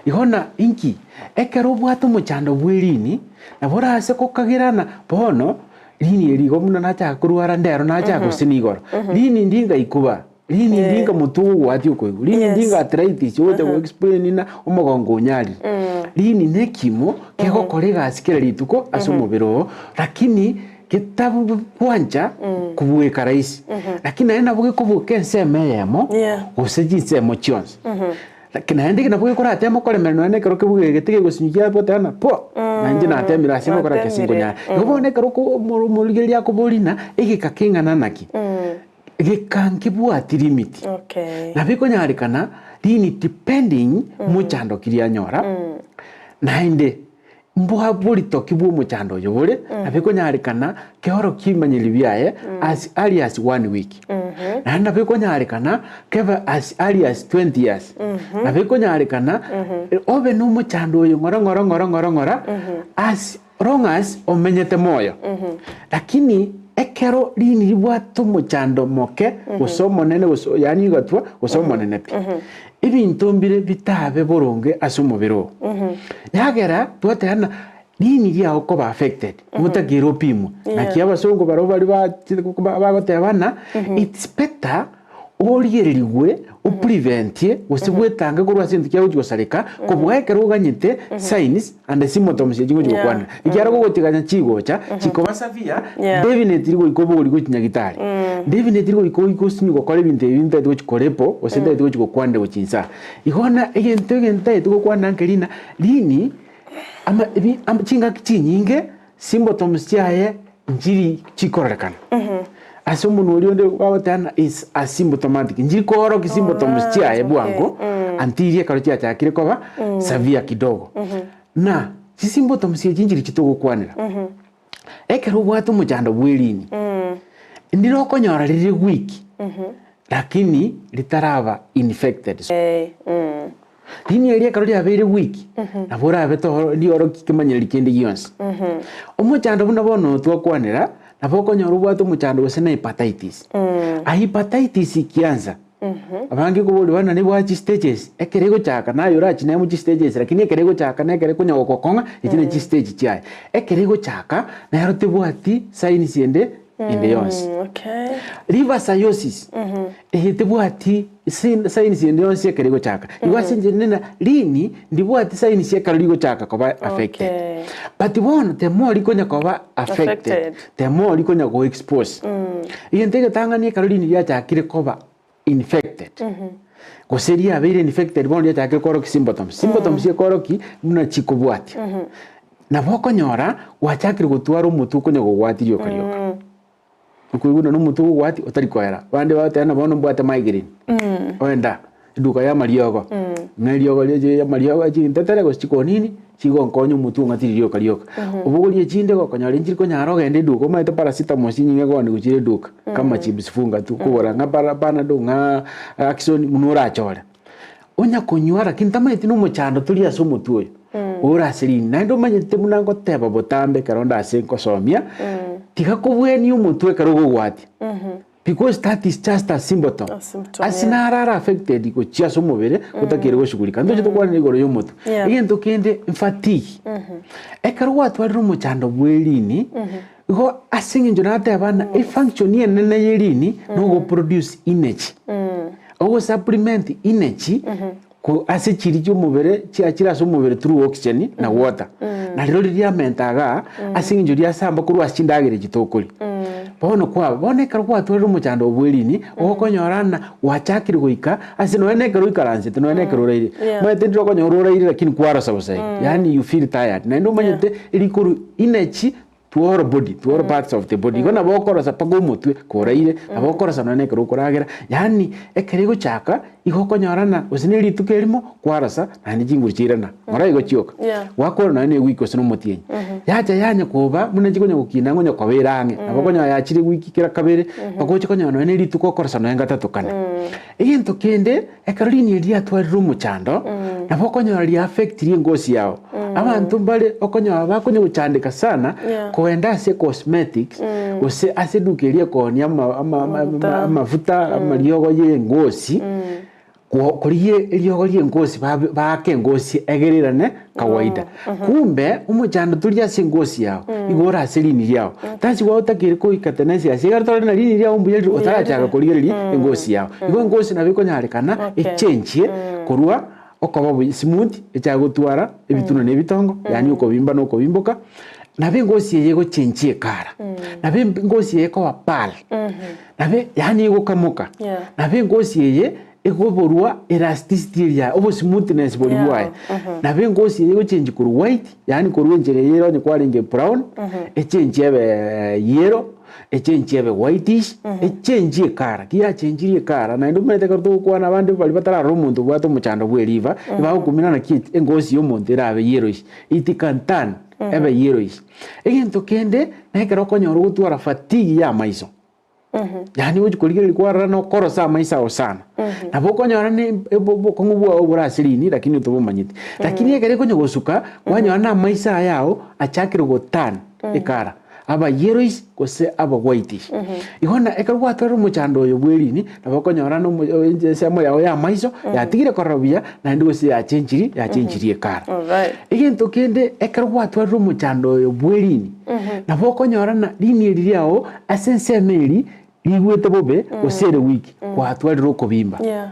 Igo na inki ekero obwate omochando bwe rini nabo orase kokagerana bono rini eri igo buna nachaka korwara ndero nachaka gose nigoro rini ndingaikuba Rini ndinga motwe ogogwatia okoigwa, rini ndinga arthritis ogocha go explain na omogongo onyarire. Rini nekimo kegokora egasi kera rituko ase omobere oo, lakini getabwancha kobueka rahisi. Lakini naende nabo gekobueka ensemo eyemo gose chinsemo chionsi. Lakini naende nabo gekorateme koremerera nonya na ekero kebuge tigegosinywa kiabwate ng'a po, na inche natemire ase ngokora kesi nkonyara. Igo bono ekero oko omorigereria akoboria ng'a egeka keng'ana naki. Geka nkebwati limit. Okay. Nabo ekonyarekana rini depending mochando ki rianyora naende mbwa borito ki bwa omochando oyo bore nabo ekonyarekana keorokie ebimanyereri biaye as early as one week naende nabo ekonyarekana kebe as early as 20 years nabo ekonyarekana obe na omochando oyo ng'ora ng'ora ng'ora ng'ora ng'ora as long as omenyete moyo. Lakini ekero rini ribwate omochando moke gose omonene gose yaani igatwa gose omonene pi, ebinto mbire bitabe boronge ase omobere oo. Yagera twateba ng'a rini riago koba affected, otakeire opimwe. Naki abasongo barobwo baria bachete bagoteba ng'a it's better Origererigwe opreventie gose bwetange korwa ase egento kia gochia gosareka kobua ekero oganyete signs and symptoms echi gochia gokwanera. Ekiagera gogotiganya chigocha chikoba severe definitely goika obogori gochia nyagitari. Definitely goika oike osinye gokora ebinto ebi ntagete gochia korepo gose ntagete gochia gokwanera gochia insaa. Igo bono egento egento ntagete gokwana nkeri ng'a rini ama ebi chingaki chinyinge symptoms chiaye nchiri chikororekana. Ase omonwa oria onde bagoteba ng'a is asymptomatic, nchiri koorokia symptoms chiaye bwango until ekero chiachakire koba severe kidogo. Na chisymptoms echi nchiri chitogokwanera. Ekero obwate omochando bwe erini, ndire okonyora rire weak, lakini ritaraba infected. Rini eria ekero riabeire weak, nabo orabe to riorokia kemanyereri kende gionsi. Omochando buna bono twakwanera, nabo okonyora obwate omochando gose na hepatitis. A hepatitis ekiansa, abange koboria bana nebwate chistages, ekero egochaka naye orachinemu chistages lakini ekero egochaka na ekero ekonya gokokong'a, echi ne chistage chiaye. Ekero egochaka, nero tebwati signs ende. ende yonsi. Okay. Liver cirrhosis eye tebwati signs ende yonsi ekero egochaka. Igo ase enchera nene rini ndibwati signs ekero rigochaka koba affected. Okay. But bono the more rikonya koba affected, Affected. the more rikonya go expose. Egento egetang'ani ekero rini riachakire koba infected, gose riabeire infected bono riachakire koorokia symptoms, symptoms ekoorokia buna chikobwatia. Nabo okonyora gwachakire gotwara omotwe okonya gogwatia rioka rioka. Okoigwa buna nomotwe ogogwatia otari koera. Abande bagoteba ng'a bono mbwate migraine, oenda eduka ya amariogo, ng'a eriogo riache amariogo chintetere gose chikonini chigonkonya omotwe ong'atire rioka rioka. Obogorie echinde gokonyora nchiri konyara ogende eduka omanyete paracetamol chinyinge kogenda gochia eduka kama chips funga tu kogora ng'a para panadol ng'a ackson buna orachore. Onya konywa lakini tamanyeti na omochando tori ase omotwe oyo ore ase rini naende omanyete buna ngoteba botambe ekero nde ase nkosomia tiga kobwania omotwe ekero ogogwatia because that is just a symptom A symptom, ase yeah. naro are affected gochia ase omobere otakeire goshughulika ntoche tokwanera igoro ya omotwe. Yeah. Egento kende fatigue ekero gwatwarire omochando bwa erini igo ase eng'encho nateba ng'a efunction enene ya erini nogoproduce energy. Ogosupplement energy ko ase chiria chiomobere chiachire ase omobere through oxygen na water. Na rirorio riamenta igaa ase eng'encho riasamba korwa ase chindagera echi tokoria. Bono kwaba, bono ekero gwatwarire omochando obo bwe rini, ogokonyora ng'a gwachakire goika ase nonya na ekero oikaransete nonya na ekero oraire. Yeah. Omanyete ndire okonyora oraire lakini kwarosa bosa iga, yaani you feel tired. Naende omanyete rikorwa energy to all body, to all parts of the body. Igo nabo okorosa mpaka omotwe koraire, nabo okorosa nonya na ekero okoragera, yaani ekero egochaka igo okonyora ng'a gose na erituko erimo kwarosa naende chinguru chiairana, ng'ora igo chioka. Yeah. Gwakora nonya na ewiki gose na omotienyi. Yacha yanya koba buna chikonya gokina ngonya koba ere ang'e, nabo okonyora yachire ewiki kera kabere, mpaka oche konyora nonya na erituko okorosa nonya gatato kane. Egento kende, ekero riini eri riatwarire omochando, nabo okonyora ria affectiri engosi yao. Abanto mbare okonyora bakonya gochandeka sana, Yeah. kogenda ase cosmetics, gose ase eduka eria ekoonia ama- ama- ama- Amafuta. amafuta, amariogo ya engosi, ko- korigia eriogo ria engosi babe baake engosi egererane kawaida. Kumbe omochando tori ase engosi yao, igo ore ase rini riao. Tasi gwaotakeire koika tenensi ase ekero tore na rini riao mbuya rire otarachaka korigereria engosi yao. Igo engosi nabo ekonyarekana Okay. echenchie korwa okoba buya smooth echake gotwara ebitunwa na ebitongo yaani okobimba na okobimboka, nabo engosi eye egochenchia ekara, nabo engosi eye ekoba pale, nabo yaani egokamoka, Yeah. nabo engosi eye Ekoborwa elasticity eria, obosmoothness boria Yeah, bwaye. Nabo engosi eye egochenji korwa white, yaani korwa enchera eye ere onye kwarenge brown, echenji ebe yellow, echenji ebe whitish, echenji ekara. Ki yachenjirie ekara, naende omanyete ekero togokwana abande baria batararora omonto obwate omochando bwe eliver, ebagokumina naki engosi ya omonto erabe yellowish. It can turn ebe yellowish. Egento kende, na ekero okonyora ogotwara fatigue ya amaiso. Yaani gochi korigereria kwarora na okorosa amaiso ao sana. Nabo okonyora ne ebo- obokong'u bwao bore ase rini lakini otobomanyeti. Lakini ekero ekonya gosuka, kwanyora na amaiso aya ao achakire goturn ekara, aba yellowish gose aba whitish. Igo na ekero gwatwarire omochando oyo bwe rini, nabo okonyora na omo ensemo yao ya amaiso yatigire korora buya naende gose yachenchiri yachenchirie ekara. Alright. Egento kende ekero gwatwarire omochando oyo bwe rini, nabo okonyora na rini eri riao Ase ensemo eri rigwete bobe gose ere weak, gwatwarire okobimba Yeah.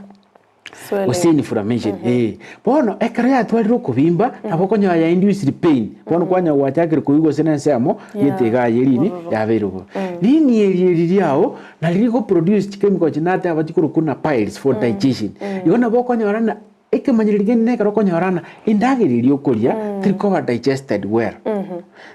gose Swelling. inflammation eh. Bono ekero yatwarire okobimba nabo okonyora ya induced pain, bono kwanyora gwachakire koigwa gose na ensemo Yeah. gete igaa ye rini Bororo. yabeire bobe. Rini eri eri riao nari rigoproduce chikemikal chi nateba chikorokwa buna piles for digestion. Igo nabo okonyora ng'a Ekemanyererio kende nekero okonyora ng'a endagera eria okoria teri koba digested well.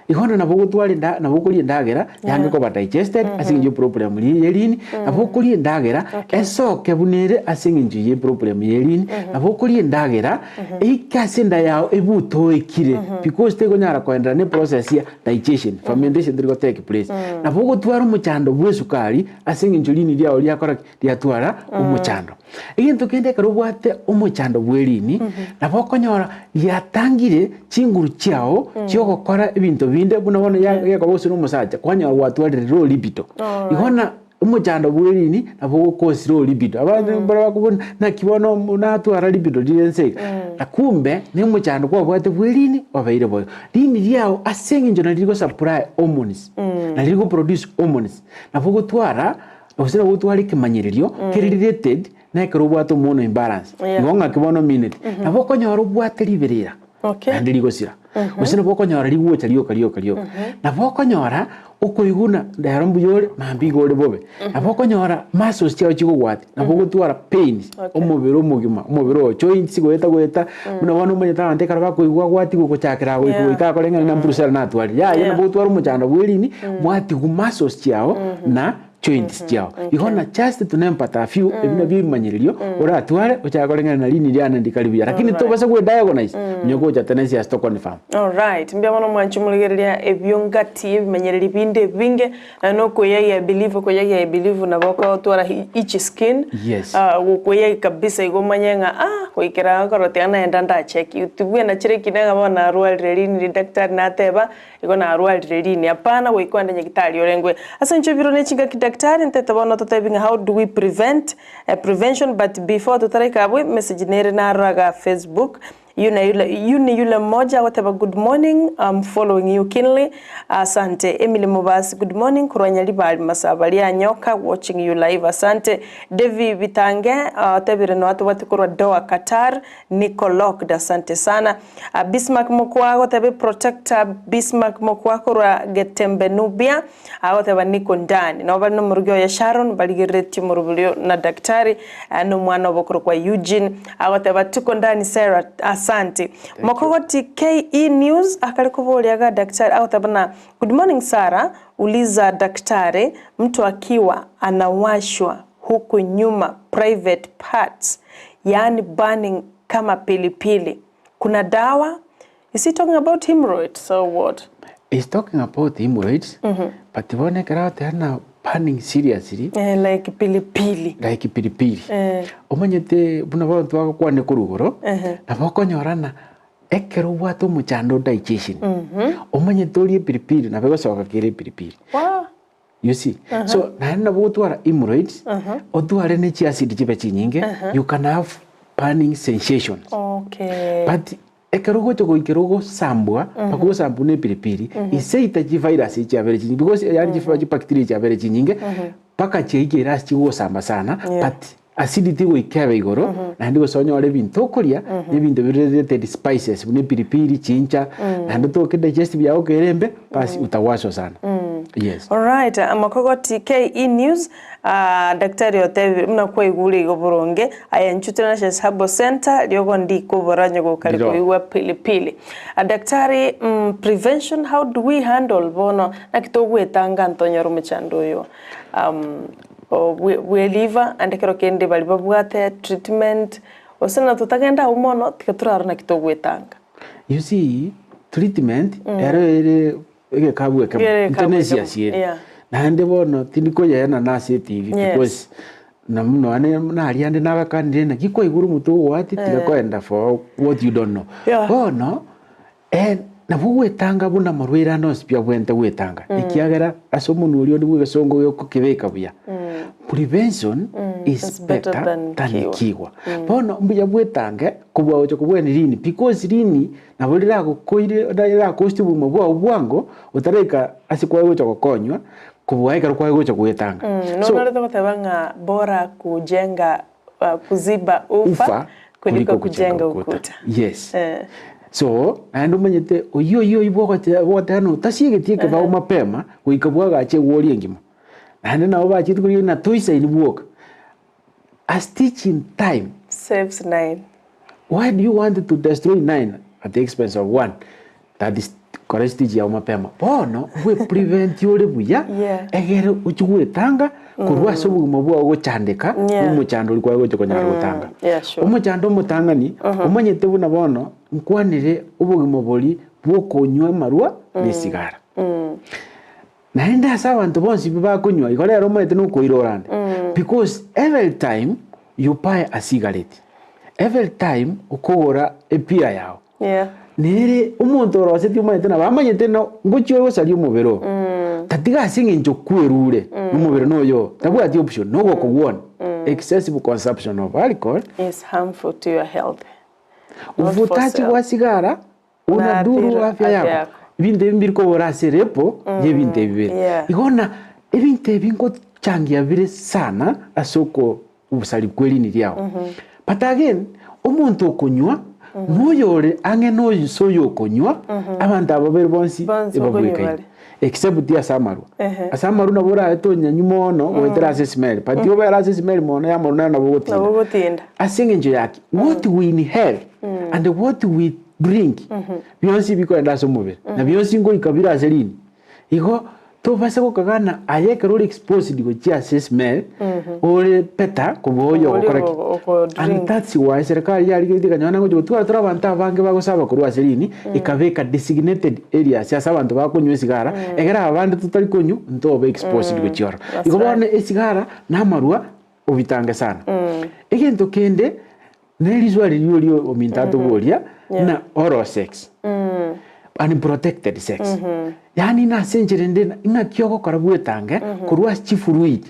Igo bono nabo ogotwara enda nabo okoria endagera yange koba digested ase eng'encho ya eproblem ye rini, nabo okoria endagera esoke buna ere ase eng'encho ya eproblem ye rini, nabo okoria endagera eike ase enda yago ebutoekire because tekonyara koenderera na eprocess ya digestion, fermentation teri go take place. Nabo ogotwara omochando bwa esukari ase eng'encho rini riago riakora ki? Riatwara omochando. Egento kende ekero obwate omochando bw'erini, nabo okonyora riatangire chinguru chiao chi'ogokora ebinto binde buna bono ya- gekoba gose na omosacha, kwanyora gwatwarire low libido. Igo na. Omochando bw'erini nabo ogokosira o libido. Abanto mbare bakobuna naki bono omo natwara libido rire nse iga. Na kumbe na omochando kwabwate bw'erini obeire boigo. Rini riao ase eng'encho nari rigosupply hormones, nari rigoproduce hormones, nabo ogotwara gose nabo ogotwara ekemanyererio kere related na ekero obwate hormonal imbalance. Yeah. Igo ng'aki bono omineti. Nabo okonyora obwate riberera. Okay. Naende rigosira. Gose nabo okonyora rigocha rioka rioka rioka. Nabo okonyora okoiguna rero mbuya ore mambia iga ore bobe. Nabo okonyora muscles chiago chigogwatia, nabo ogotwara pains omobere omogima, omobere oo joints goeta goeta, buna bono omanyete abanto ekero bakoigwa gwatigwa gochakera goika Yeah. goika akore ng'a na Bruce natwarire. Yaya Yeah. nabo ogotwara omochando bwa erini, mwatigwa muscles chiago na joints chiao. Igo na just to name but a few, ebi nabio ebimanyererio oratware ochake koreng'ana na rini riane ndikari buya. Lakini tobasa gwe diagnose, onye gocha Tenesias to confirm. Alright, mbuya mono mwanche morigereria ebio ngati ebimanyererio binde ebinge, na nokoyagia believe okoyagia believe nabo okotwara itchy skin, Yes. ah gokoyagia kabisa igo omanye ng'a ah goikera nkorora tiga naenda ndacheki, tibwena chire ekina ng'a bono narwarire rini daktari nateba Igo narwarire rini, hapana goika onde nyagitari orengwe. Ase inche biro ne chingaki daktari ntete bono totebi ng'a how do we prevent, prevention but before totaraika abwo message nere narora igaa Facebook, yu na yule yu ni yule mmoja agoteba good morning am following you keenly, asante. Emily Mobasi good morning korwa Nyaribari Masaba Rianyoka watching you live asante. Davy Bitange otebire noa tobwate korwa Doha Qatar, Niko locked asante sana. Bismarck Mokwa agoteba Protector Bismarck Mokwa korwa Getembe Nubia agoteba niko ndani. Nabo bare nomorugi oye Sharon barigereretie omoroberio na daktari na omwana obo okorokwa Eugene agoteba tuko ndani Sarah asante. Mokogoti KE News akare koboria iga daktari agoteba na good morning Sarah uliza daktari mtu akiwa anawashwa huku nyuma private parts yaani burning kama pilipili kuna dawa is he talking about hemorrhoids so what He's talking about hemorrhoids, but bono ekero agoteba na burning seriously, eh, like pilipili like pilipili. eh, Omanyete buna abanto bagokwania korwa igoro, Ehe. nabo okonyora ng'a ekero obwate omochando o digestion, omanyete orie epilipili nabo egosoka kere epilipili. Wow. You see? So naende nabo ogotwara hemorrhoids, otware ne chiacid chibe chinyinge, you can have burning sensations. Okay. But ekero ogocha goikera ogosambwa, mpaka ogosambwa na epiripiri, iseita chivirus chiabere chinyinge because yaani chibacteria chiabere chinyinge, mpaka chiaikire ase chigosamba sana, but acidity goika ebe igoro, naende gose onyore ebinto okoria, na ebinto bire related spices buna epiripiri, chincha, naende otoke digestive yago kere embe, basi utawashwa sana. Yes. Alright, amakogoti KE News, ah, daktari otebire buna kwaigure igo boronge, aye inchuo Tenacious Herbal Center, riogo ndikobora onye gokari Ndiro. koigwa pilipili. Ah, daktari, mm, prevention, how do we handle bono, naki togwetanga ntonyore omochando oyo? Um, bwe liver ande kero kende baria babwate treatment gose na totagenda agwo mono tiga torarore naki togwetanga. You see, treatment ero ere egekabu ekemo, Ere inche egekabu ne ekemo, esiasi ere. yeah. Naende bono tindi koyeena ase etibi Yes. because na nonya naria ande nabakanire naki kwaigure omonto ogoatia tiga koenda for what you don't know. Yeah. Bono Nabo ogwetanga buna amarwaire ande onsi pi abwenerete gwetanga, ekiagera ase omonwa oria onde bw'egesongo gekokebeka buya, prevention is better than cure. Bono mbuya bwetange kobua gocha kobwenia rini because rini nabo riragokoire rirakosti obogima bwao bwango otaraika ase kwaye gocha gokonywa kobua ekero kwaye gocha gwetanga. So Nonarete goteba ng'a bora kujenga kuziba ufa kuliko kujenga ukuta. Yes. So, naende omanyete oyio oyio oyio bwogote bwogoteba ng'a otasiegeti ekebao mapema, goika bwagache egwori engima. Naende nabo bachete korigia ng'a toisaini bwoka. A stitch in time. Saves nine. Why do you want to destroy nine at the expense of one? That is kora stitch yao mapema. Bono bwe prevent ore buya Yeah. egere ochie gwetanga korwa ase obogima bwao gochandeka Yeah. omochando oria kwaye gocha konyara gotanga. Yeah, sure. Omochando omotang'ani omanyete buna bono nkwanire obogima boria bwokonywa amarwa na esigara. Naende ase abanto bonsi pi bakonywa igo rero omanyete nokoira orande because every time you buy a cigarette, every time okogora epira yao Yeah. Nere omonto orosetie omanyete nabo amanyete no ngochia ore gosaria omobere oo. Tatiga ase eng'encho kwerure nomobere noyo tabwati option nogokogwona excessive consumption of alcohol Is harmful to your health. Not for uvutaji sale. bwa sigara unadhuru Unaathiri afya afya yako yako. ebinto ebi mbiri kobora ase erepo yebinto ebi bire yeah. igo na ebinto ebi ngochangia bire sana ase oko obosari bwa erini riao but again omonto okonywa noyore ang'e noise oyo okonywa abanto aba babere bonsi Bonsi okonywa ebabwekaine bare. except ase amarwa Ehe. ase amarwa nabo oraete onyanywe mono goetera ase esimeri but obere ase esimeri mono ya amarwa naye nabo ogotinda Nabo ogotinda. ase eng'encho yaki what we inhale and what we drink bionsi bikoenda ase omobere na bionsi ngoika bire ase rini igo tobasa gokagana aye ekero ore exposed gochia ase smell ore better kobua oyo Oria ogokora ki ogo- and ogodrink. that's why serikali yarigeretie ekanyora ngochi gotwara tore abanto abange bagosaba korwa ase rini ekabeka designated areas ase abanto bakonywa esigara egere abande totari konywa ntobe exposed gochia ororo. That's Igo bono right. esigara na amarwa obitange sana. Egento kende Ne riswa riria oria ominto atoboria ng'a oral sex, unprotected sex, yaani nase enchera ende ng'aki ogokora bwetange korwa ase chifluid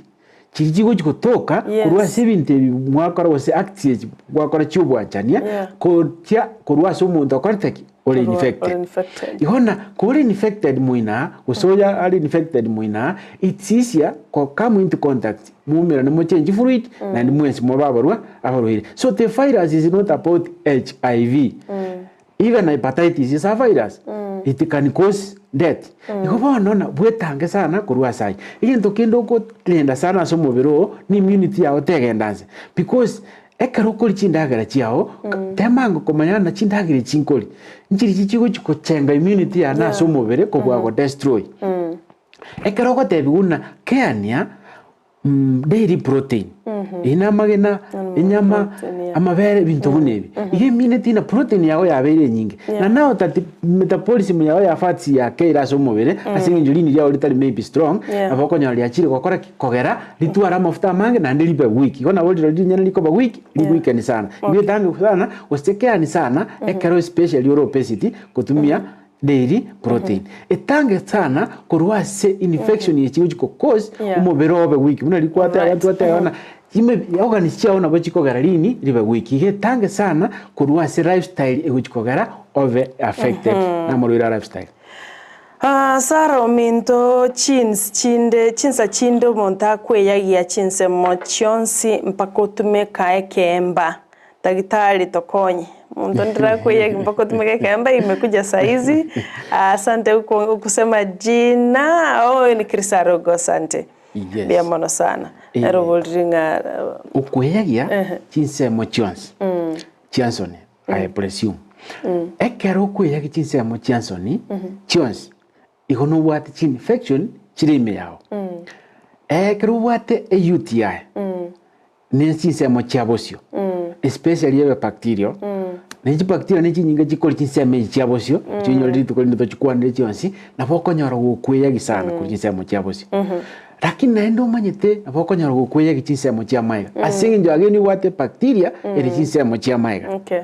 chiria chigochi gotoka korwa ase ebinto ebi mwakora gose acts echi gwakora chia obwanchania gochia korwa ase omonto okorete ki? Ore infected. Igo na kore infected moino gose oyo are infected moino it's easier ko come into contact Mwaumerane mochange fluid naende mwensi mobe abarwa abarwaire. So the virus is not about HIV. Even hepatitis is a virus. It can cause death. Igo bono na bwetange sana korwa ase ayio. Egento kende okorenda sana ase omobere oo ni immunity yao tegenda nse. Because ekero okoria chindagera chiao, temango komanya ng'a chindagera echi nkoria, nchirichi chigochi gochenga immunity yane ase omobere kobua godestroy. Ekero ogotebiwa buna keania dairy protein, eyio na amagena, enyama, amabere, ebinto buna ebi. Iga emineti na protein yago yabeire enyinge. Na now that metabolism yago ya fats yakeire ase omobere, ase eng'encho rini riago ritari maybe strong, nabo okonyora riachire gokora ki? Kogera ritware amafuta amange naende ribe weak. Igo nabo rirorio rinyene rikoba weak, riweaken sana. Igo etange sana, gose keani sana, ekero especially ore obesity, gotumia Dairy protein etange sana korwa ase infection echi gochi go cause omobere obe weak buna rikwate aba twateba buna chime organs chiago nabo chikogera rini ribe weak iga etange sana korwa ase lifestyle egochi kogera obe affected na amarwaire a lifestyle. Sarah ominto chins chinde chinsa chinde omonto akweyagia chinsemo chionsi mpaka otumeka ekeemba Daktari tokonye. Monto ndirakoiyaki mpaka otumeke ekeemba imekuja saizi. Asante kusema jina. Oh, ni Chris Arogo asante. Yes. Mbuya mono sana. Eh. Nero oboriri ng'a Okweyagia chinsemo chionsi chia nsoni, I presume. Ekero okweyagia chinsemo chia nsoni chionsi, igo nobwate chinfection chire ime yao. Ekero obwate e UTI, ne chinsemo chia bosio, especially ebe bacterial, ne chibacteria ne chinyinga chikori chinsemo echi chia bosio, chinyore rituko rinde tochikwanere chionsi, nabo okonyora gokweyagi sana korwa chinsemo chia bosio. Lakini naende omanyete nabo okonyora gokweyagi chinsemo chia amaega, ase eng'encho again obwate bacteria ere chinsemo chia amaega. Okay.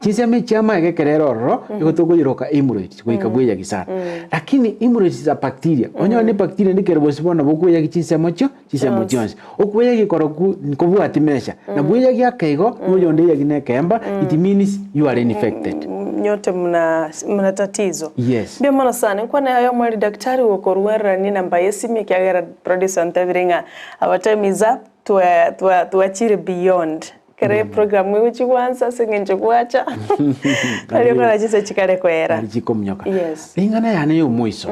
Chinsemo echi chi'amaega ekero ere ororo, nigo tokoyiroka hemorrhoids, goika bweyagi sana. Lakini hemorrhoids is a bacteria. Onyore ne bacteria ende kere bosio bono nabo okweyagi chinsemo chio, chinsemo chionsi. Okweyagi korokwo nkobwati measure. Na bweyagi ake igo, na oyonde eyagi na ekeemba, it means you are infected. Nyote mna mna tatizo. Yes. Mbuya mono sana. Nkwane aye omweri daktari gokoruererania enamba y'esimi ekiagera producer ontebire ng'a our time is up, twa twa twachire beyond. Ekero eprogramu egochia goansa ase eng'encho gwacha, tari okonyora chinsa chikare koera. Nari chikominyoka. Yes. Ring'ana yane ya omoiso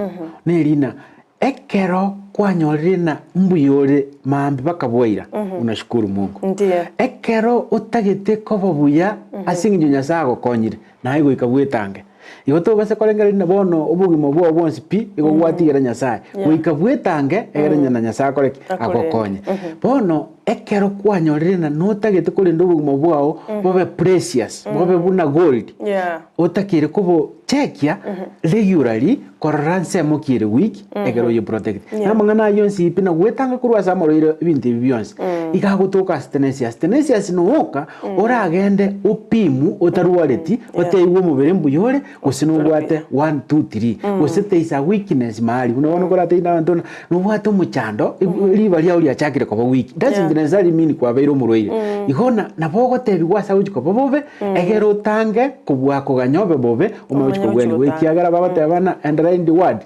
neri ng'a ekero kwanyorire ng'a mbuya ore maambia bakabwaira, unashukuru Mungu. Ndiyo. Ekero otagete koba buya ase eng'encho Nyasaye agokonyire, naye goika bwetange. Igo tobasa korengereria ng'a bono obogima bwao bwonsi pi igo gwatigera Nyasaye. Goika bwetange egere na Nyasaye akore ki? Agokonye. Bono ekero kwanyorire ng'a notagete korenda obogima bwao bobe precious, bobe buna gold, Yeah. otakeire kobo. ogochekia regularly korora nsemo ki ere weak ekero oye protect. Yeah. Na amang'ana ayio onsi pi na gwetanga korwa ase amarwaire ebinto ebi bionsi. Iga agotoka ase tenesias. Tenesias nooka oragende opimu otarwareti otebiwe omobere mbuya ore gose nobwate one, two, three gose there is a weakness mahali buna bono koratebie nabanto buna nobwate omochando riba riao riachakire koba weak doesn't necessarily mean kwabeire omorwaire. Igo na nabo ogotebiwa ase agochi koba bobe Ekero otange kobua koganya obe bobe, omanye gochia kogwenigwa, ekiagera bagoteba ng'a underline the word,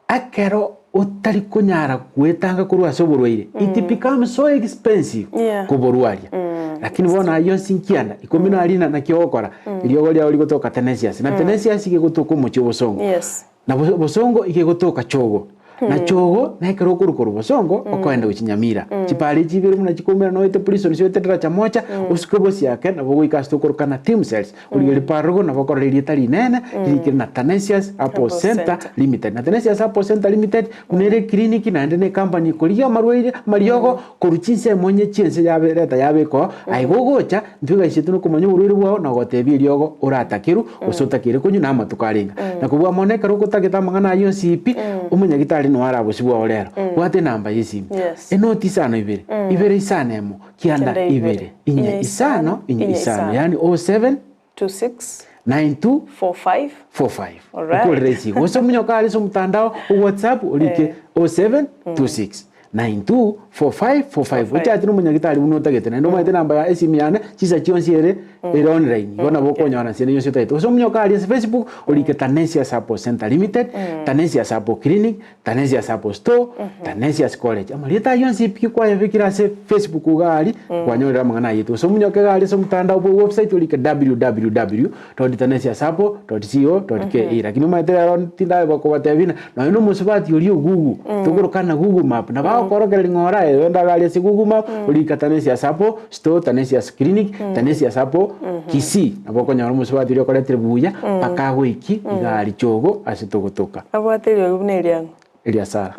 ekero otari konyara gwetanga korwa ase oborwaire, it becomes so expensive Yeah. koborwaria. Lakini bono ayio onsi nkianda, ikomi na rina naki ogokora, eriogo riao rigotoka tenacious, na tenacious iga egotoka omochie obosongo. Yes. Na bosongo iga egotoka chogo, na chogo nekero okorwa korwa bosongo okoenda gochia Nyamira. Chipara echi ibere buna chikoumera noete Prisons oete Daraja Moja, osuke bosiake nabo ogoika ase tokorokana Team Cells. Origereria parogo nabo okorora erieta rinene ririkire na Tanesius Herbal Centre Limited. Na Tanesius Herbal Centre Limited buna ere eclinic naende ne ecompany ekorigia amarwaire amariogo korwa chinsemo onye chiense yabe reta yabekwa oo, aye gogocha Intwe gaisete nokomanya oborwaire bwao na gotebia eriogo oratakerwe gose otakeire konywa na amatuko arenga. Na kobua mono ekero ogotagete amang'ana ayio onsi pi, omonyagitari noyo arabosibwe oo rero. Bwata enamba y'esimi, Yes. enoti isano ibere, ibere isano emo, kianda Kianda ibere, ibere, inye inye isano, inye inye isano, isano. yaani 07 26 92 45 45. Alright. Okorera esiko. Gose omonyoka are ase omotandao o WhatsApp orike 0726 924545. Ochate na omonyagitari buna otagete naende omanyete enamba ya esimu yane chinsa chionsi ere ere online igo nabo okonyora nse ende yonsi otagete. Gose omonyoka aria ase Facebook orike Tanesia Support Center Limited, Tanesia Support Clinic, Tanesia Support Store, Tanesias College. Amarieta ayio onsi pi kwayabekire ase Facebook iga aria kwanyorire amang'ana ayio. Gose omonyoke iga aria ase omotandao bwa website orike www.tanesiasappo.co.ke. Lakini omanyete rero tindaba kobatebia buna nonye na omosubati oria o Google tokorokana Google map nabo agokorokereria ng'a ore aye genda iga aria ase Google map orike Tanesias Apple Store, Tanesias Clinic, Tanesias Apple Kisii. Nabo okonyora omosubati oria okoretire buya mpaka agoikie iga aria chogo ase togotoka. Abwate eriogi buna eriang'o. Eria Sara.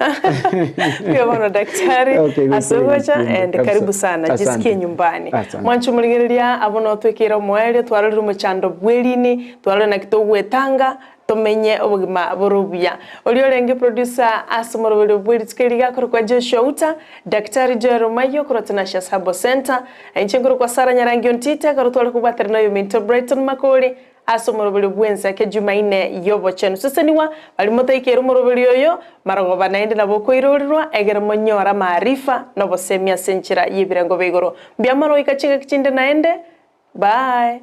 Mbuya mono daktari Okay, ase goikera ogocha egekembe, and kabisa. karibu sana Asante. jisikie nyumbani. Asante. Mwanche omorigereria abwo notwekeire omoerio twarorire omochando bw'erini twarorire naki togwetanga tomenye obogima bore obuya. Oria orenge producer ase omoroberio bwe rituko eri gakorokwa Joshua Uta, Daktari Joel Omayio korwa Tenacious Herbal Centre, inche nkorokwa Sarah Nyarangi Ontite ekero tware kobwaterana oyominto Brighton Makori Ase omoroberio bw'ensake Jumaine y'obochenu. Sesenigwa baria motaikeire omoroberio oyo, marogoba naende nabo okoirorerwa, egere monyore amaarifa na obosemia ase enchera y'ebirengo bia igoro. Mbuya mono goika chingaki chinde naende. Bye.